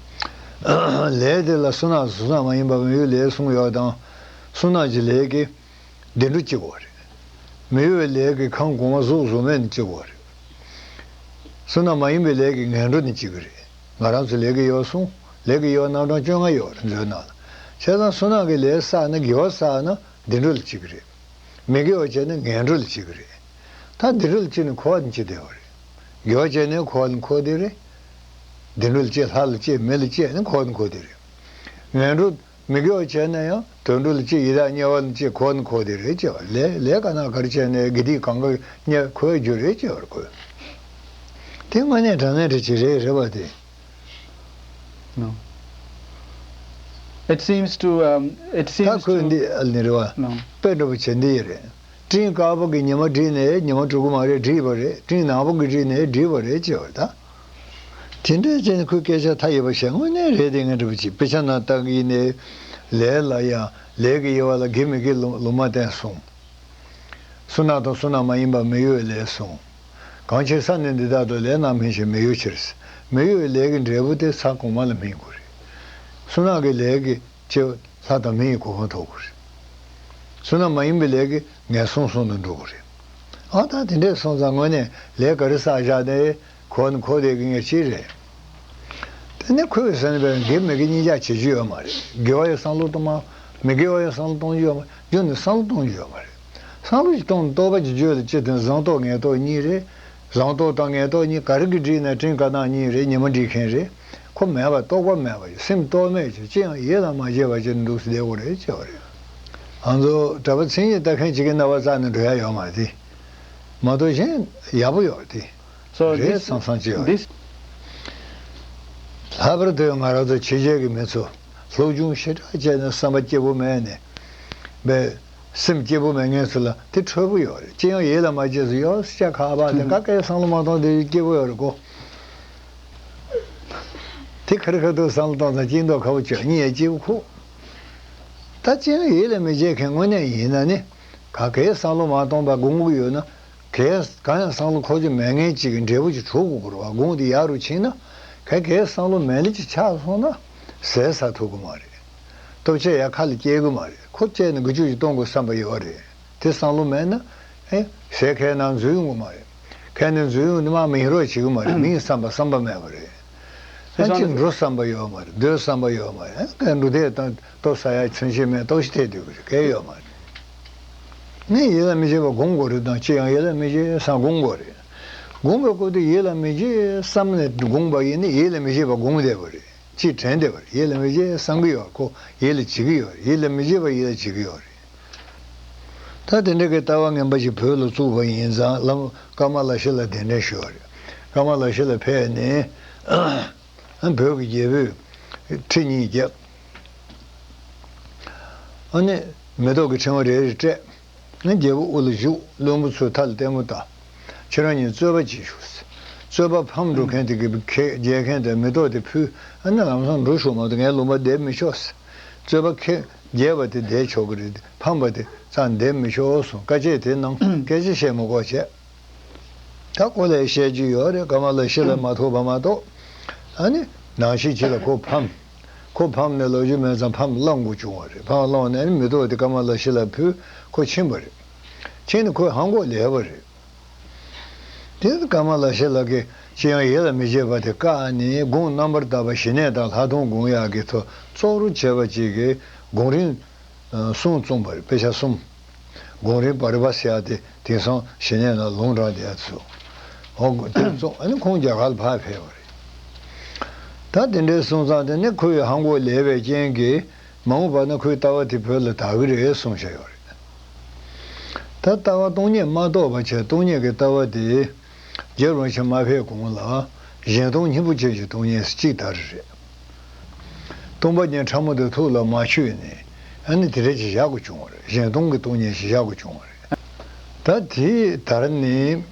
ལས་དེ་ལ་བསོད་ནམས་བསོད་ནམས་མ་ཡིན་པ་མི་ཡུལ་ལས་གསུངས་ཡོད་དང་། བསོད་ནམས་ཀྱི་ལས་ཀྱིས་བདེ་འགྲོ་སྐྱེ་དགོས་རེད། མི་གཡོ་བའི་ལས་ཀྱིས་ཁམས་གོང་མ་གཟུགས་གཟུགས་མེད་ནས་སྐྱེ་དགོས་རེད། བསོད་ནམས་མ་ཡིན་པའི་ལས་ཀྱིས་ངན་འགྲོ་ནས་སྐྱེ་གི་རེད། ང་རང་ཚོ་ལས་ཀྱི་ཡོ་བསྲང་ལས་ཀྱི་ཡོ་རྣམ་གྲངས་བཅོ་ལྔ་ཡོད་རེད་མཛོད་ནང་ལ། བྱས་ཙང་བསོད་ནམས་ཀྱི་ལས་བསགས་ན་དགེ་བ་བསགས་ན་བདེ་འགྲོ་ལ་སྐྱེ་གི་རེད། མི་དགེ་བ་བྱས་ན་ངན་འགྲོ་ལ་སྐྱེ་གི་རེད། ད་བདེ་འགྲོ་ལ་སྐྱེ་ནས་འཁོར་བ་ནས་སྐྱེ་བསྡད་པ་རེད། དགེ་བ་བྱས་ནས་འཁོར་བ་ནས་འཁོར་བསྡད་རེད། བདེ་འགྲོ་ལ་སྐྱེ་ལྷ་ལ་སྐྱེ་མི་ལ་སྐྱེ་ནས་འཁོར་བ་ནས་འཁོར་བསྡད་རེད། ངན་འགྲོ། མི་དགེ་བ་བྱས་ན་ཡང་དོན་འགྲོ་ལ་སྐྱེ་ཡི་དྭགས་དམྱལ་བ་ལ་སྐྱེ་འཁོར་ནི་འཁོར་དེ་རེད་ཅེས་པ་ལས་ལས་ཀ་ན་ག་རེ་བྱས་ནས་དགེ་སྡིག་གང་ག་དམྱལ་འཁོར་རྒྱུ་རེད་ཅེས་པར་གོ། དེ་དངོས་གནས་དྲང་གནས་རེད་ཅེས་རེད་རེད་བ་དེ། No. It seems to, um, it ད seems ཁོས to འདི་ཨ་ནི་རེད་བ། No. དཔེ་འདྲ་པོ་བྱེད་འདི་ཡི་རེད། སྤྲིན་དཀར་པོ་གིས་ཉི་མ་བསྒྲིབས་ནས་ཉི་མ་དྲུག་གི་མ་རེད་བསྒྲིབས་པ་རེད། སྤྲིན་ནག་པོ་གིས་བསྒྲིབས་ནས་བསྒྲིབས་པ་རེད་ཅེས་པ་ད། དེ་འདྲའི་ཅན་ཁོའི་སྐད་ཆ་མཐའ་ཡས་པ་བཤད་དངོས་གནས་རེད་དེ་ངས་འདྲི་བ་ཅིག་དཔེ་ཆ་ནང་ལྟ་གི་ཡིན་ནའི། ལས་ལ་ཡང་ལས་ཀྱི་དབྱེ་བ་ལ་དགེ་མི་དགེ་ལུང་ལུང་མ་བསྟན་གསུངས། བསོད་ནམས་དང་བསོད་ནམས་མ་ཡིན་པ་མི་གཡོ་བའི་ལས་གསུངས། གང་ཕྱིར་ས་ནི་འདི་དག་ཏུ། ལས་རྣམས་སྨིན་ཞིང་མི་གཡོ་ཕྱིར། མི་གཡོ་བའི་ལས་ཀྱི་འབྲས་བུ་དེ་ས་གོང་མ་ལ་སྨིན་དགོས་རེད། བསོད་ནམས་ཀྱི་ལས་ཀྱི་སྐྱེ་བོ་ལྷ་དང་མི་ཡི་གོ་འཕང་ཐོབ་དགོས་རེད། བསོད་ནམས་མ་ཡིན་པའི་ལས་ཀྱིས་ངན་སོང་གསུམ་དུ་འགྲོ་དགོས་རེད། ཨ་ད་དེ་འདྲས་སོང་ཙང་དངོས་གནས་ལས་ག་རེ་བསགས་བཞག་ནས་འཁོར་ནས་འཁོར་བསྡད་ཀྱི་ངས་ཅི་རེད། དེ་ནས་ཁོས་ཟེར་ནས་པའི་དགེ་མི་དགེ་གཉིས་ཆ་བྱེད་རྒྱུ་ཡོད་མ་རེད། དགེ་བ་ཡི་བསམ་བློ་གཏོང་མ། མི་དགེ་བ་ཡི་བསམ་བློ་གཏོང་རྒྱུ་ཡོད་མ་རེད། རྒྱུ་ནི་བསམ་བློ་གཏོང་རྒྱུ་ཡོད་མ་རེད། བསམ་བློ་ཞིག་གཏོང་ནས་རྟོགས་པ་ཅིག་བརྗོད་ལ་སྤྱིར་བཏང་བཟང་རྟོག་ངན་རྟོག་གཉིས་རེད། བཟང་རྟོག་དང་ངན་རྟོག་གཉིས་ག་རེ་གིས་བསྒྲིགས་ན་སྤྲིན་དཀར་ནག་གཉིས་རེད། ཉི་མ་བསྒྲིགས་མཁན་རེད། ཁོ་མེད་པ་རྟོགས་པ་མེད་པ་ཞིག་སེམས་རྟོག་མེད་ཅིག་ཅི་ཡང་ཡིད་ལ་མ་བྱེད་པ་ཅིག་འདུག་སེ་བསྡད་དགོས་རེད་ཅེས་པ་རེད། ང་ཚོ་གྲྭ་པ་མཚན་ཉིད་ལྟ་མཁན་ཅིག་གི་རྣ་བ་བཙག་ནས་འགྲོ་ཡ་ཡོད་མ་རེད་དེ། མ་གཏོགས་གཞན་ཡག་པོ་ཡོད་རེད་དེ། So རེད། This, བསམ་བསམ་ཅིག་ཡོད་རེད། This ལྷག་པར་དུ་ང་རང་ཚོ་ཕྱི་རྒྱལ་གྱི་མི་ཚོ་སློབ་སྦྱོང་ཞེ་དྲག་བྱས་ནས་བསམ་པ་སྐྱིད་པོ་མེད་ནས་པའི་སེམས་སྐྱིད་པོ་མེད་མཁན་ཚོ་ལ་དེ་འཕྲོད་པོ་ཡོད་རེད། ཅི་ཡང་ཡིད་ལ་མ་བྱས་སུ་ཡོད་སྐྱ་ཁ་བ་དེ་ག་གའི་བསམ་བློ་མ་གཏོང་དེ་སྐྱིད་པོ་ཡོད་རེད་གོ། དེ་ཁར་ཁ་ཐུག་བསམ་བློ་གཏོང་ཙང་སྐྱིད་མདོག་ཁ་པོ་བྱོས་གཉིད་ཡང་སྐྱིད་པོ་ཁུག་ད་སྤྱིར་ཡིད་ལ་མི་བྱེད་མཁན་དངོས་གནས་ཡིན་ན་ནི། ག་གེ་བསམ་བློ་མ་གཏོང་བར་སྒོམ་གྱི་ཡོད་ན། གས་གང་ཡང་བསམ་བློ་འཁོར་རྒྱུ་མེད་མཁན་ཅིག་གི་འབྲས་བུ་ཅིག་གྲུབ་དགོས་ཀྱི་རེད་བ། དགོངས་དེ་ཡག་རུ་ཕྱིན་ན། གས་གས་བསམ་བློ་མེད་ལེ་ཅིག་ཆགས་སོང་ན། ཟས་ཟ་ཐུབ་ཀྱི་མ་རེད། ལྟོ་ཆས་ཡག་ཁ་ལ་སྐྱེལ་གྱི་མ་རེད། ཁོ་སྐྱེལ་ནས་དགུ་བཅུ་ཞིག་གཏོང་དགོས་བསམ་པ་ཡོད་རེད། དེ་བསམ་བློ་མེད་ན། ཨེ། ཟས་ཁའི་ནང་འཛུལ་ཡོང་གི་མ་རེད། ཁའི་ནང་འཛུལ་ཡོང་ནས་མར་མིང་རོ་བྱེད་ཀྱི་མ་རེད། མིང་བསམ་པ་བསམ་པ་མེད་པ་རེད། ཨ་ཅིག་འགྲོ་བསམ་པ་ཡོད་མ་རེད། སྡོད་བསམ་པ་ཡོད་མ་རེད། ཨ་ཀའི་འགྲོ་དེ་དང་ལྟོ་ཟ་ཡ་ཚུན་ཆད་མེད་ལྟོ་ཞིག་ཐེབས་སྡོད་ཀྱི་རེད། གལ་ཡོད་མ་རེད། ངས་ཡིད་ལ་མི་བྱེད་པ་སྒོམ་དགོས་རེད་དང་ཅི་ཡང་ཡིད་ལ་མི་བྱེད་བསམ་སྒོམ་དགོས་རེད། སྒོམ་པའི་སྐབས་དུ་ཡིད་ལ་མི་བྱེད་བསམ་ནས་སྒོམ་པ་ཡིན་ན་ཡིད་ལ་མི་བྱེད་པ་སྒོམ་བསྡད་པ་རེད། ཅིས་དྲན་བསྡད་པ་རེད། ཡིད་ལ་མི་བྱེད་བསམ་གྱི་ཡོད་རེད། ཁོ་ཡིད་ལ་བྱེད་ཀྱི་ཡོད་རེད། ཡིད་ལ་མི་བྱེད་པ་ཡིད་ལ་བྱེད་ཀྱི་ཡོད་རེད། ད་དེ་འདྲ་གི་ལྟ་བ་ངན་པ་ཞིག་བོད་ལ་བཙུགས་པ་ཡིན་ཙང་བླ་མ་ཀ་མ་ལ་ཤཱི་ལ་གདན་འདྲེན་ཞུས་པ་རེད། ཀ་མ་ལ་ཤཱི་ལ་ཕེབས་ནས། ཨ། བོད་ཀྱི་རྒྱལ་པོས་ཁྲི་གཉིས་བརྒྱབ། ཨ་ནི་མེ་ཏོག་གི་ཕྲེང་བ་རེ་རེ་སྤྲད། ཨ་ནི་རྒྱལ་པོ་དབུ་ལ་བཞུགས། བློན་པོ་ཚོས་མཐའ་ལ་ལྟད་མོ་ལྟ། ཁྱེད་རང་གཉིས་རྩོད་པ་བྱེད་ཤོག་ཟེར། རྩོད་པ་ཕམ་འགྲོ་མཁན་དེ་གིས་ཁས་རྒྱལ་མཁན་དེ་མེ་ཏོག་དེ་ཕུལ། ཨ་ནི་ལམ་སང་འགྲོ་ཤོག་མ་གཏོགས་ངའི་ལུང་པར་བསྡད་མི་ཆོག་ཟེར། རྩོད་པ་ཁས་རྒྱལ་བ་དེ་བསྡད་ཆོག་གི་རེད། ཕམ་པ་དེ་རྩ་བསྡད་མི་ཆོག་གསུངས། བཀའ་ཆད་དེ་གནང་། སྐད་ཆ་བཤད་མི་དགོས་བྱས། ད་ཁོ་ལ་བཤད་རྒྱུ་ཡོད་རེད། ཀ་མ་ལ་ཤཱི་ལ་མ་ཐུག་པ་མ་གཏོགས། ཨ་ནི་ནང་བཞིན་བྱས་ལ་ཁོ་ཕམ། ཁོ་ཕམ་ནས་ལོ་རྒྱུས་མེད་ཙང་ཕམ་བླང་དགོས་བྱུང་བ་རེད། ཕམ་བླངས་ནས་ཨ་ནི་མེ་ཏོག་དེ་ཀ་མ་ལ་ཤཱི་ལ་ཕུལ། ཁོ་ཕྱིན་པ་རེད། ཕྱིན་ནས་ཁོས་ཧ་གོ་ལས་པ་རེད། དེ་ཀ་མ་ལ་ཤཱི་ལ་གིས་ཅི་ཡང་ཡིད་ལ་མི་བྱེད་པ་དེ་བཀག་ནས་དགོངས། རྣམ་པར་དག་པ་ཞི་གནས་དང་ལྷག་མཐོང་སྒོམ་ཡག་གི་ཐོག་གཙོ་བོར་བྱས་པ་ཅིག་གི་སྒོམ་རིམ་གསུམ་བཙུགས་པ་རེད། དཔེ་ཆ་གསུམ། སྒོམ་རིམ་བྷ་རུ་པ་ཟེར་ཡག་དེ་དེང་སང་ཞི་གནས་ལ་ལུང་དྲངས་བསྡད་ཡག་ཚོ། འོ་དེ་བཙུགས། ཨ་ནི་ཁོང་རྒྱ་གར་ལ་ཕར་ཕེབས་པ་རེད། ད་དེ་འདྲའི་སོང་ཙང་དེ་ནི་ཁོའི་ཧ་གོ་ལས་པའི་རྐྱེན་གྱིས་མ་འོངས་པ་ན་ཁོའི་ལྟ་བ་དེ་བོད་ལ་དར་གི་རེད་གསུངས་བཞག་ཡོད་རེད། ད་ལྟ་བ་སྟོང་ཉིད་མ་རྟོགས་པ་བྱས། སྟོང་ཉིད་ཀྱི་ལྟ་བ་དེ་རྗེ་རིན་པོ་ཆེ་མ་ཕེབས་གོང་ལ་གཞན་སྟོང་སྙིང་པོ་ཅན་གྱི་སྟོང་ཉིད་ཟེར་གཅིག་དར་རེད། སྟོང་པ་ཉིད་ཕྲ་མོ་དེ་ཐུགས་ལ་མ་ཆུད་ནས། ཨ་ནི་དེ་འདྲ་ཅིག་བཞག་དགོས་བྱུང་བ་རེད། གཞན་སྟོང་གི་སྟོང་ཉིད་ཅིག་བཞག་དགོས་བྱུང་བ་རེད། ད་དེ་དར་ནས།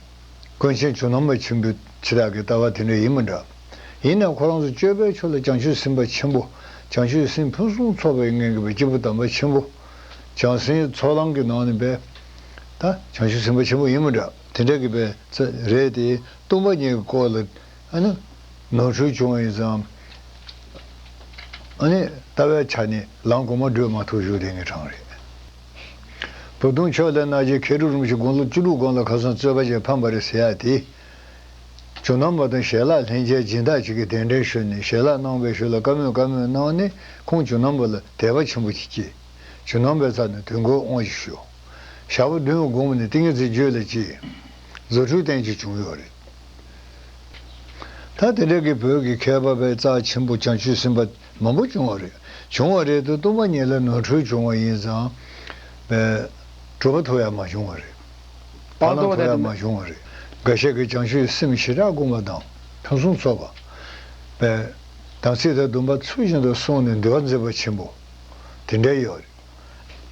ཀུན་མཁྱེན་ཇོ་ནང་པ་ཆེན་པོ་ཆེ་དག་གི་ལྟ་བ་དེ་འདྲ་ཡིན་མི་འདྲ། ཡིན་ནའང་ཁོ་རང་ཚོ་སྤྱོད་པའི་ཆོས་ལ་བྱང་ཆུབ་སེམས་དཔའ་ཆེན་པོ། བྱང་ཆུབ་སེམས་ཕུན་སུམ་ཚོགས་པའི་ངང་གིས་སྦེ་སྐྱེས་བུ་དམ་པ་ཆེན་པོ། བྱང་སེམས་ཚོགས་ལམ་གྱི་ནང་ནས་སྦེ། ད་བྱང་ཆུབ་སེམས་དཔའ་ཆེན་པོ་ཡིན་མི་འདྲ། དེ་འདྲ་གི་སྦེ་རེད་དེ། སྟོང་པ་ཉིད་ཀྱི་སྐོར་ལ་ཨ་ནི་ནོར་འཁྲུལ་བྱུང་བ་ཡིན་ཙང་། ཨ་ནི་ལྟ་བའི་ཆ་ནས་ལམ་གོང་མ་བགྲོད་མ་ཐུབ་བཞུགས་བསྡད་མཁན་གྲངས་རེད། བུ་སྟོན་ཕྱོགས་ལས་ནག་ཅན་མཁས་གྲུབ་རིན་པོ་ཆེ་དགུང་ལོ་བཅུ་དྲུག་སྒང་ལ་ཁ་སང་རྩོད་པ་བྱས་ཕམ་པ་རེད་ཟེར་ཡག་དེ། ཇོ་ནང་པ་དང་ཞལ་ལག་ལྷན་རྒྱས་སྦྱིན་བདག་ཅིག་གིས་གདན་འདྲེན་ཞུས་ནས་ཞལ་ལག་གནང་བའི་ཤུལ་ལ་བཀའ་མོལ་བཀའ་མོལ་གནང་ནས་ཁོང་ཇོ་ནང་པ་ལ་དད་པ་ཆེན་པོ་ཅིག་སྐྱེས། ཇོ་ནང་པའི་རྩ་ནས་དོན་གོའི་དབང་ཞིག་ཞུ། ཞག་པོ་བདུན་བསྒོམས་ནས་ཏིང་ངེ་འཛིན་རྒྱུད་ལ་སྐྱེས། རྫུ་འཕྲུལ་བསྟན་ཅིག་བྱུང་ཡོད་རེད། ད་དེ་འདྲ་གི་བོད་ཀྱི་མཁས་པ་པའི་རྩ་ཆེན་པོ་བྱང་ཆུབ་སེམས་དཔའ་མང་པོ་བྱུང་བ་རེད། བྱུང་བ་རེད་དུས་སྟོང་པ་ཉིད་ལ་ནོར་འཁྲུལ་བྱུང་བ་ཡིན་ཙང་། པའི་གྲུབ་པ་ཐོབ་ཡག་མ་བྱུང་བ་རེད། བར་སྣང་ཐོབ་ཡག་མ་བྱུང་བ་རེད། འགའ་ཤས་ཀྱིས་བྱང་ཆུབ་སེམས་ཞེ་དྲག་བསྒོམ་པ་དང་ཕུན་སུམ་ཚོགས་པ། པའི་དམ་ཚིག་དང་སྡོམ་པ་ཚུལ་བཞིན་དུ་བསྲུངས་ནས་འདུལ་བ་མཛད་པ་ཆེན་པོ། དེ་འདྲ་ཡོད་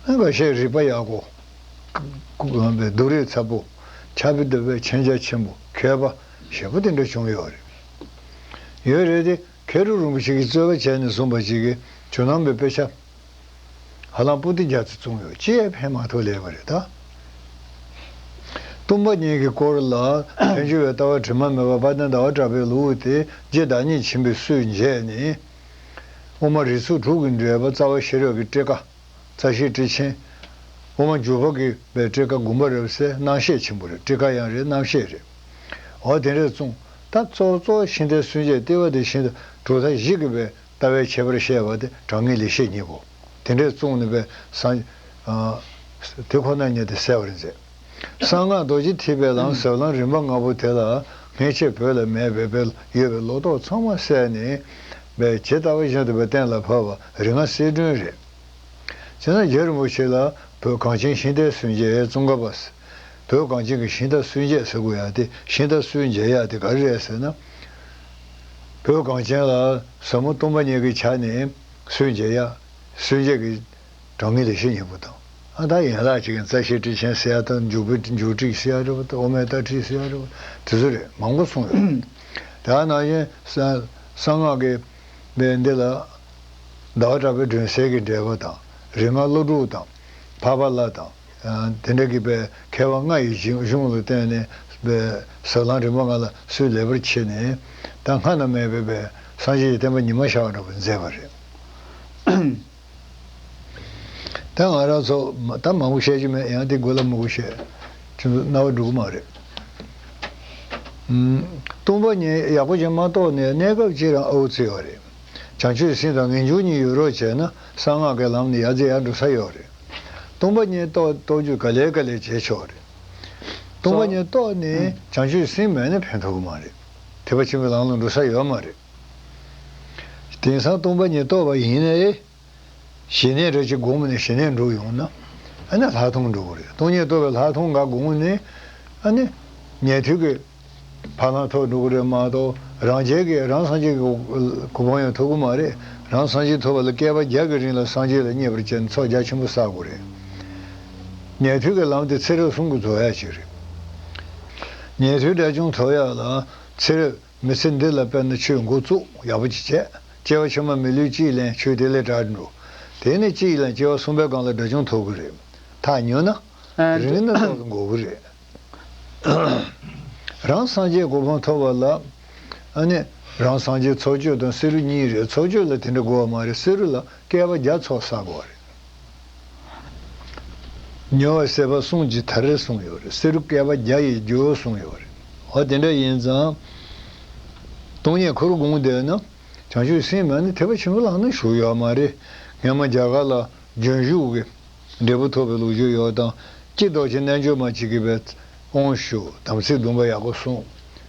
རེད། འགའ་ཤས་རིག་པ་ཡག་པོ། ཀུ་ཀུ་པའི་སྡུག་རུས་ཚ་པོ། ཕྱག་དཔེ་འདོན་པའི་མཁྱེན་རྒྱ་ཆེན་པོ་མཁས་པ་ཞེ་པོ་དེ་འདྲ་བྱུང་ཡོད་རེད། ཡོད་རེད་དེ། མཁས་གྲུབ་རིན་པོ་ཆེ་གིས་རྩོད་པ་བྱས་ནས་གསུངས་པ་ཅིག་གིས་ཇོ་ནང་པའི་དཔེ་ཆ་ཧ་ལམ་པོ་ཏི་བརྒྱ་ཙམ་བཙུགས་ཡོད། ཅི་ཡང་ཕན་མ་ཐོགས་ལས་པ་རེད་ད། སྟོང་པ་ཉིད་ཀྱི་སྐོར་ལ་ཐལ་འགྱུར་བའི་ལྟ་བ་དྲི་མ་མེད་པ་དཔལ་ལྡན་ཟླ་བ་གྲགས་པའི་ལུགས་དེ་རྗེ་བདག་ཉིད་ཆེན་པོས་སུས་མཇལ་ནས། དབུ་མ་རིགས་ཚོགས་དྲུག་གི་འགྲེལ་པ་རྩ་བ་ཤེས་རབ་ཀྱི་ཊཱི་ཀ་རྩ་ཤེ་ཊཱིཀ་ཆེན། དབུ་མ་འཇུག་པ་གི་པའི་ཊཱི་ཀ་དགོངས་པ་རབ་གསལ་རྣམ་བཤད་ཆེན་པོ་རེད། ཊཱི་ཀ་ཡང་རེད། རྣམ་བཤད་རེད། འོ་དེ་འདྲས་གསུངས། ད་གཙོ་བོ་གཙོ་བོ་ཤིང་རྟའི་སུན་འབྱིན་ལྟེ་བ་དེ་ཤིང་རྟ་གྲུབ་མཐའ་བཞི་གི་པའི་ལྟ་བའི་ཁྱད་པར་བཤད་པ་དེ་གྲངས་ངེས་ལེགས་བཤད་སྙིང་པོ། དེ་འདྲས་གསུངས་ནས་པའི་སངས། ཨ། དེ་ཁོ་ན་ཉིད་དུ་གསལ་བར་མཛད། གསང་སྔགས་རྡོ་རྗེ་ཐེག་པའི་ལམ་ཟབ་ལམ་རིམ་པ་ལྔ་པོ་དེ་ལ་སྔན་ཆད་བོད་ལ་མེད་པའི་པའི་ཡོད་པའི་ལོག་རྟོག་ཚང་མ་བསལ་ནས། པའི་ཇི་ལྟ་བ་བཞིན་དུ་པའི་གཏན་ལ་ཕབ་པ་རིག་སྔགས་གསལ་སྒྲོན་རེད། བྱས་ཙང་རྗེ་རིན་པོ་ཆེ་ལ་བོད་གངས་ཅན་ཤིང་རྟའི་སུན་འབྱིན་ཙོང་ཁ་པ། བོད་གངས་ཅན་གྱི་ཤིང་རྟ་སུན་འབྱིན་ཟེར་དགོས་ཡག་དེ་ཤིང་རྟ་སུན་འབྱིན་ཡག་དེ་ག་རེ་རེད་ཟེར་ན། བོད་གངས་ཅན་ལ་ཟབ་མོ་སྟོང་པ་ཉིད་ཀྱི་ཆ་ནས་སུན་འབྱིན་ཡག་སུན་འབྱིན་གྱི་གྲངས་ངེས་ལེགས་བཤད་སྙིང་པོ་དང་། ཨ། ད་ཡན་ལག་ཅིག་གི་རྩ་ཤེ་ཊཱིཀ་ཆེན་ཟེར་ཡག་དང་འཇུག་པའི་འཇུག་ཊཱིཀ་ཟེར་ཡག་རེད་པ། དབུ་མའི་ལྟ་ཁྲིད་ཟེར་ཡག་རེད་པ། དེ་ཚོ་རེད། མང་པོ་གསུངས་ཡོད། དེ་ནང་བཞིན་གསང་སྔགས་ཀྱི། པས་འདི་ལ་ཟླ་བ་གྲགས་པའི་སྒྲོན་གསལ་གྱི་འགྲེལ་པ་དང་། རིགས་ལྔ་ཀླུ་སྒྲུབ་དང་། འཕགས་པ་ལྷ་དང་། ཨ། དེ་འདྲ་གི་པའི་མཁས་པ་ལྔ་ཡི་གཞུང་གཞུང་ལ་བརྟེན་ནས་པའི་ཟབ་ལམ་རིམ་པ་ལྔ་ལ་སུས་ལེགས་པར་ཕྱེ་ནས། ད་སྔ་ན་མེད་པའི་པའི་སངས་རྒྱས་ཀྱི་བསྟན་པ་ཉི་མ་ཤར་བ་འདྲ་པོ་མཛད་པ་རེད། ད་ང་རང་ཚོ་ད་མང་པོ་བཤད་རྒྱུ་མེད། ཡང་དེ་མགོ་ལ་མི་དགོས་བཤད། ཁྱོད་ཚོ་རྣ་བ་འགྲོ་གི་མ་རེད། ཨུམ། སྟོང་པ་ཉིད་ཡག་པོ་ཞིག་མ་རྟོགས་ནས་གནས་སྐབས་གཅིག་རང་ཨའུ་ཙི་ཡོད་རེད། བྱང་ཆུབ་སེམས་དང་ངེས་འབྱུང་གཉིས་ཡོད་རོགས་བྱས་ན་གསང་སྔགས་ཀྱི་ལམ་ནི་ཡར་ཚེ་ཡར་འགྲོ་ས་ཡོད་རེད། སྟོང་པ་ཉིད་རྟོགས་རྟོགས་རྒྱུ་ག་ལེ་ག་ལེ་བྱེད་ཆོག་རེད། སྟོང་པ་ཉིད་རྟོགས་ནས་བྱང་ཆུབ་སེམས་མེད་ན་ཕན་ཐོགས་ཀྱི་མ་རེད། ཐེག་པ་ཆེན་པོའི་ལམ་ལ་འགྲོ་ས་ཡོད་མ་རེད། དེང་སང་སྟོང་པ་ཉིད་རྟོགས་པ་ཡིན་ནའི། ཞི་གནས་རེ་ཅིག་སྒོམ་ནས་ཞི་གནས་འགྲོ་ཡོང་ན། ཨ་ནི་ལྷག་མཐོང་འགྲོ་གི་རེད། སྟོང་ཉིད་རྟོགས་པའི་ལྷག་མཐོང་འགའ་སྒོམ་ནས། ཨ་ནི་ཉན་ཐོས་ཀྱི་ཕ་ལམ་ཐོབ་འགྲོ་གི་རེད་མ་གཏོགས། རང་རྒྱལ་གྱི་རང་སངས་རྒྱས་ཀྱི་གོ་འཕང་ཡང་ཐོབ་ཀྱི་མ་རེད། རང་སངས་རྒྱས་ཐོབ་པ་ལ་བསྐལ་པ་བརྒྱ་གི་རིང་ལ་སངས་རྒྱས་ལ་བརྙས་པར་བྱས་ནས་ཚོགས་རྒྱ་ཆེན་པོ་བསགས་དགོས་རེད། ཉན་ཐོས་ཀྱི་ལམ་དེ་ཚེ་རབས་གསུམ་གྱི་རྫོགས་ཡ་ཅིག་རེད། ཉན་ཐོས་དགྲ་བཅོམ་ཐོབ་ཡ་ལ་ཚེ་རབས། མི་ཚེ་འདི་ལ་དཔེར་ན་ཆོས་འགོ་བཙུགས་ཡག་པོ་ཅིག་བྱས། སྐྱེ་བ་ཕྱི་མ་མི་ལུས་གཅིག་ལེན། ཆོས་དེ་ལས་དྲག་འགྲོ། དེ་ནས་གཅིག་ལེན་སྐྱེ་བ་གསུམ་པའི་སྒང་ལ་དགྲ་བཅོམ་ཐོབ་གི་རེད། ཐག་ཉེ་ན། ཨ། རིང་ན་ཏོག་ཙམ་འགོར་གི་རེད། རང་སངས་རྒྱས་གོ་འཕང་ཐོབ་པ་ལ། ཨ་ནི། རང་སངས་རྒྱས་ཚོགས་སྤྱོད་དང་བསེ་རུ་གཉིས་རེད། ཚོགས་སྤྱོད་ལ་དེ་འདྲ་དགོས་པ་མ་རེད། བསེ་རུ་ལ་བསྐལ་པ་བརྒྱ་ཚོགས་བསགས་དགོས་པ་རེད། ཉེ་བར་སྲེད་པ་གསུམ་གྱི་མཐར་གསུངས་ཡོད་རེད། བསེ་རུ་བསྐལ་པ་བརྒྱ་ཡི་རྒྱུ་གསུངས་ཡོད་རེད། འོ་དེ་འདྲ་ཡིན་ཙང་། སྟོང་ཉིད་ཁོ་རང་དགོངས་བསྡད་ན། བྱང་ཆུབ་སེམས་མེད་ན་ཐེག་པ་ཆེན་པོའི་ལམ་ན་ཞུགས་ཡོད་མ་རེད། སྔོན་མ་རྒྱ་གར་ལ་རྒྱུན་ཞུགས་ཀྱི་འབྲས་བུ་ཐོབ་པའི་ལོ་རྒྱུས་ཡོད་དང་། སྤྱིར་རྡོ་རྗེ་རྣལ་འབྱོར་མ་གཅིག་གིས་པའི་དབང་ཞུ། དམ་ཚིག་སྡོམ་པ་ཡག་པོ་སྲུང་།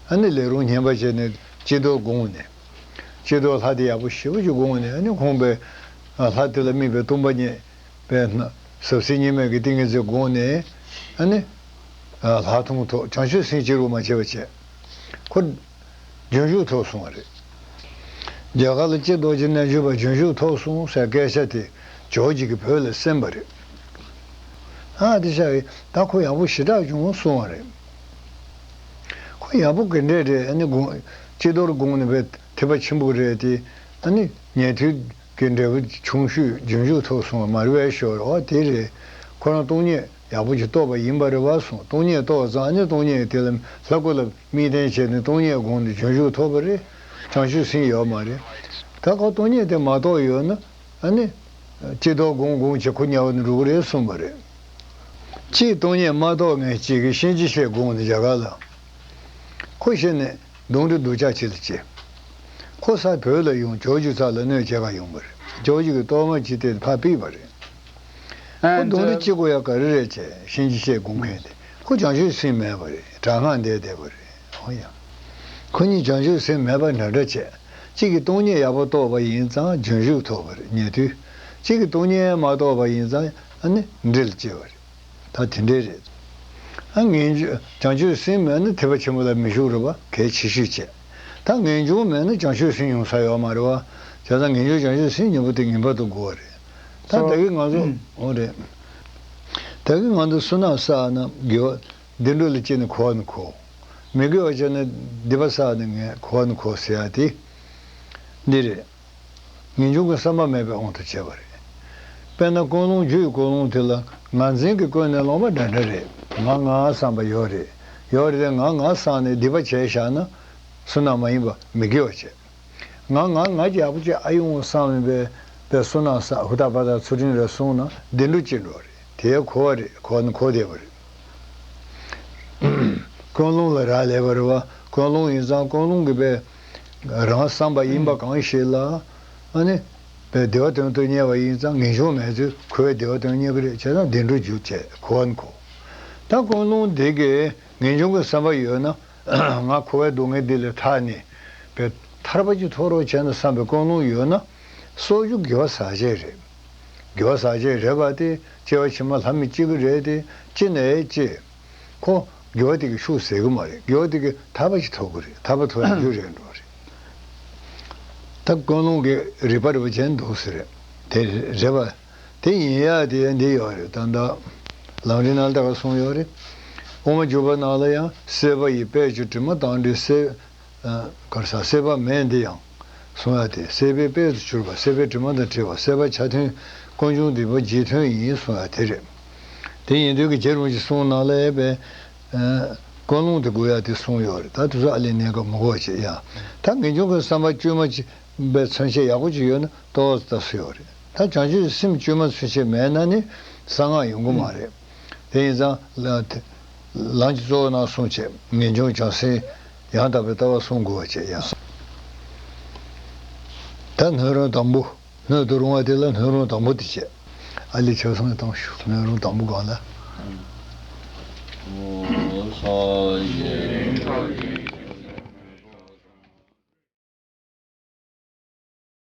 ཨ་ནི་ལས་རུང་བསྙེན་པ་བྱས་ནས་སྤྱི་ལྡོག་དགོངས་ནས། སྤྱི་ལྡོག་ལྷ་དེ་ཡག་པོ་ཞེ་པོ་ཅིག་དགོངས་ནས། ཨ་ནི་ཁོང་པའི་ལྷ་དེ་ལ་དམིགས་པའི་སྟོང་པ་ཉིད་པའི་ཟབ་གསལ་གཉིས་མེད་ཀྱི་ཏིང་ངེ་འཛིན་དགོངས་ནས། ཨ་ནི་ལྷག་མཐོང་ཐོབ། བྱང་ཆུབ་སེམས་ཅི་རུང་མ་བྱས་པ་བྱས། ཁོ་རྒྱུན་ཞུགས་ཐོབ་སོང་བ་རེད། རྒྱ་གར་ལ་སྤྱིར་རྡོ་རྗེ་རྣལ་འབྱོར་པ་རྒྱུན་ཞུགས་ཐོབ་སོང་ཟེར་སྐད་ཆ་དེ་ཇོ་བོ་རྗེ་གིས་བོད་ལ་གསན་པ་རེད། ཨ་དེ་ཤ་ཡི་ད་ཁོ་ཡག་པོ་ཞེ་དྲག་བྱུང་གསུང་བ་རེད། ཁོ་ཡག་པོ་ག་འདྲས་རེད། ཨ་ནི་དགོངས། སྤྱི་ལྡོག་དགོངས་ནས་པའི་ཐེག་པ་ཆེན་པོ་རེད་དེ། ཨ་ནི་ཉན་ཐོས་ཀྱི་འབྲས་བུ་ཆུང་ཤོས་རྒྱུན་ཞུགས་ཐོབ་སོང་བ་མ་རེད་པས་ཞོར། འོ་དེ་རེད། ཁོ་རང་སྟོང་ཉིད་ཡག་པོ་ཅིག་རྟོགས་པ་ཡིན་པ་རེད་པ་གསུངས། སྟོང་ཉིད་རྟོགས་ཙང་ཨ་ནི་སྟོང་ཉིད་དེ་ལ་ལྷ་སྐུ་ལ་དམིགས་རྟེན་བྱས་ནས་སྟོང་ཉིད་དགོངས་ནས་རྒྱུན་ཞུགས་ཐོབ་པ་རེད། བྱང་ཆུབ་སེམས་ཡོད་མ་རེད། ད་ཁོ་སྟོང་ཉིད་དེ་མ་རྟོགས་ཡོད་ན། ཨ་ནི། སྤྱི་ལྡོག་དགོངས་དགོངས་བྱས་ཁོ་དམྱལ་བ་ནས་འགྲོ་གི་རེད་གསུངས་པ་རེད། གཅིག་སྟོང་ཉིད་མ་རྟོགས་མཁན་གཅིག་གིས་གཤིན་རྗེ་གཤེད་དགོངས་ནས་རྒྱ་གར་ལ། ཁོ་གཤེད་ནས་གདོན་འདྲེ་གདུལ་བྱ་ཅིག་ལ་སྐྱེས། ཁོ་ས་བོད་ལ་ཡོང་ཇོ་བོ་རྗེ་རྩ་ལ་གནོད་བྱེད་ག་ཡོང་པ་རེད། ཇོ་བོ་རྗེ་གིས་གཏོར་མ་ཅིག་སྟེར་ཕར་ཕུད་པ་རེད། ཁོ་གདོན་འདྲེ་ཅི་དགོས་ཡ་ག་རེ་རེད་བྱས། གཤིན་རྗེ་གཤེད་དགོངས་མཁན་དེ་ཁོ་བྱང་ཆུབ་སེམས་མེད་པ་རེད། དྲག་སྔགས་བཟླས་བསྡད་པ་རེད། འོ་ཡ། ཁོ་གཉིས་བྱང་ཆུབ་སེམས་མེད་པ་འདྲ་འདྲ་བྱས། གཅིག་གིས་སྟོང་ཉིད་ཡག་པོ་རྟོགས་པ་ཡིན་ཙང་རྒྱུན་ཞུགས་ཐོབ་པ་རེད། ཉན་ཐོས། གཅིག་གིས་སྟོང་ཉིད་མ་རྟོགས་པ་ཡིན་ཙང་ཨ་ནི་འདྲེ་ལ་སྐྱེ་བ་རེད། ད་དེ་འདྲས་རེད། ཨ་ངེས་འབྱུང་། བྱང་ཆུབ་སེམས་མེད་ན་ཐེག་པ་ཆེན་པོ་ལ་མི་ཞུགས་རེད་པ། གལ་ཆེ་ཤོས་བྱས། ད་ངེས་འབྱུང་མེད་ན་བྱང་ཆུབ་སེམས་ཡོང་ས་ཡོད་མ་རེད་པ། བྱས་ཙང་ངེས་འབྱུང་བྱང་ཆུབ་སེམས་གཉིས་པོ་དེ་ངེས་པར་དུ་དགོས་པ་རེད། ད་ད་གིན་ང་ཚོ། འོ་རེད། ད་གིན་ང་ཚོ་བསོད་ནམས་བསགས་ན་དགེ་བ། བདེ་འགྲོ་ལ་སྐྱེས་ནས་འཁོར་བ་ནས་འཁོར། མི་དགེ་བ་བྱས་ན་སྡིག་པ་བསགས་ནས་ངས་འཁོར་བ་ནས་འཁོར་ཟེར་ཡ་དེ། འདི་རེད། ངེས་འབྱུང་གི་བསམ་པ་མེད་པའི་དབང་དུ་བྱས་པ་རེད། དཔེར་ན་ཀུན་སློང་རྒྱུ་ཡི་ཀུན་སློང་དེ་ལ་ང་འཛིན་གྱིས་ཀུན་ནས་བསླངས་པ་འདྲ་འདྲ་རེད། ང་ང་བསམ་པ་ཡོད་རེད། ཡོད་རེད་དེ་ང་ང་བསམ་ནས་སྡིག་པ་བྱས་བཞག་ན་བསོད་ནམས་མ་ཡིན་པ་མི་དགེ་བ་བྱས། ང་ང་ང་གི་ཡག་པོ་ཅིག་ཨ་ཡོང་བསམ་པའི་པའི་བསོད་ནམས་བསགས། ཧུར་ཐག་པ་ཐག་ཚུལ་ཁྲིམས་རེ་བསྲུངས་ན་བདེ་འགྲོ་སྐྱེ་འགྲོ་རེད། དེ་འཁོར་བ་རེད། འཁོར་ནི་འཁོར་བསྡད་པ་རེད། ཀུན་སློང་ལ་རག་ལས་པ་རེད་པ། ཀུན་སློང་ཡིན་ཙང་ཀུན་སློང་གི་པའི་རང་བསམ་པ་ཡིན་པ་གང་ཞིག་ལ་ཨ་ནི་པའི་བདེ་བ་དོན་དུ་གཉེར་བ་ཡིན་ཙང་ངེས་འབྱུང་མེད་ཚུལ་ཁོ་བའི་བདེ་བ་དོན་གཉེར་གི་རེད། བྱས་ཙང་བདེ་འགྲོ་རྒྱུ་བྱས་འཁོར་བ་ནི་འཁོར། ད་ཀུན་སློང་དེ་གི་ངེས་འབྱུང་གི་བསམ་པ་ཡོད་ན། ང་འཁོར་བའི་སྡུག་བསྔལ་འདི་ལས་ཐར་ནས་པའི་ཐར་པ་ཅིག་ཐོབ་རོགས་བྱས་ན་བསམ་པའི་ཀུན་སློང་ཡོད་ན་སྲོག་རྒྱུ་དགེ་བ་ཟག་བཅས་རེད། དགེ་བ་ཟག་བཅས་རེད་པ། དེ་སྐྱེ་བ་ཕྱི་མ་ལྷ་མི་སྐྱེ་གི་རེད་དེ། སྐྱེ་ནས་སྐྱེ། ཁོ་དགེ་བ་དེ་གི་ཤུགས་ཟད་གི་མ་རེད། དགེ་བ་དེ་གི་ཐར་པ་ཅིག་ཐོབ་གི་རེད། ཐར་པ་ཐོབ་ཡ་རྒྱུ་རེད་འགྲོ་རེད། ད་ཀུན་སློང་གི་རིགས་པ་རིགས་པ་ཅན་འདུག་ཟེར་རེད། དེ་རེད་པ། དེ་ཡིན་ཡ་དེ་འདི་ཡོད་རེད། ད་ལྟ་ལམ་རིམ་ནང་ལྟ་ག་གསུངས་ཡོད་རེད། དབུ་མ་འཇུག་པ་ནང་ལ་ཡང་སྲེད་པ་ཡི་དཔལ་གྱི་དྲི་མ་དང་འདྲེས་སྲེད། ཨ། ག་རེ་ཟ། སྲེད་པ་མེད་འདི་ཡང་ གསུང་ཡ་དེ། སྲེད་པའི་དཔལ་དུ་གྱུར་པ། སྲེད་པའི་དྲི་མ་དང་བྲལ་བ། སྲེད་པ་ཆ་མཐུན་ཀུན་འབྱུང་འདུས་པ་རྗེས་མཐུན་ཡིན་གསུང་ཡ་དེ་རེད། དེ་ཡིན་དུས་ཀྱི་རྗེ་རིན་པོ་ཆེ་གསུང་ནང་ལ་ཡོད་པའི་ཀུན་སློང་དེ་དགོས་ཡ་དེ་གསུངས་ཡོད་རེད། ད་དེ་ཚོ་ཨ་ལས་གནས་སྐབས་མི་དགོས་བྱེད་ཡ། ད་ངེས་འབྱུང་གི་བསམ་པ་བཅོས་མ་བྱས་པའི་མཚོན་བྱེད་ཡག་པོ་ཅིག་ཡོད་ན་ཏོག་ཙམ་ལྟ་སྲོལ་ཡོད་རེད། ད་བྱང་ཆུབ་སེམས་བཅོས་མ་མཚོན་བྱེད་མེད་ན་ནི་གསང་སྔགས་ཡོང་གི་མ་རེད། དེ་ཡིན་ཙང་ལ་དེ་ལམ་གྱི་གཙོ་བོ་ནང་གསུངས་བྱས། ངེས་འབྱུང་བྱང་སེམས་ཡང་དག་པའི་ལྟ་བ་གསུང་དགོས་པ་བྱེད་ཡ། ད་སྣོད་རུང་དང་པོ། སྣོད་དུ་རུང་བ་དེ་ལ་སྣོད་རུང་དང་པོ་དེ་བྱས། ཨ་ལས་ཆ་ཚང་བཏང་ཞུ། སྣོད་རུང་དང་པོ་གང་ལ།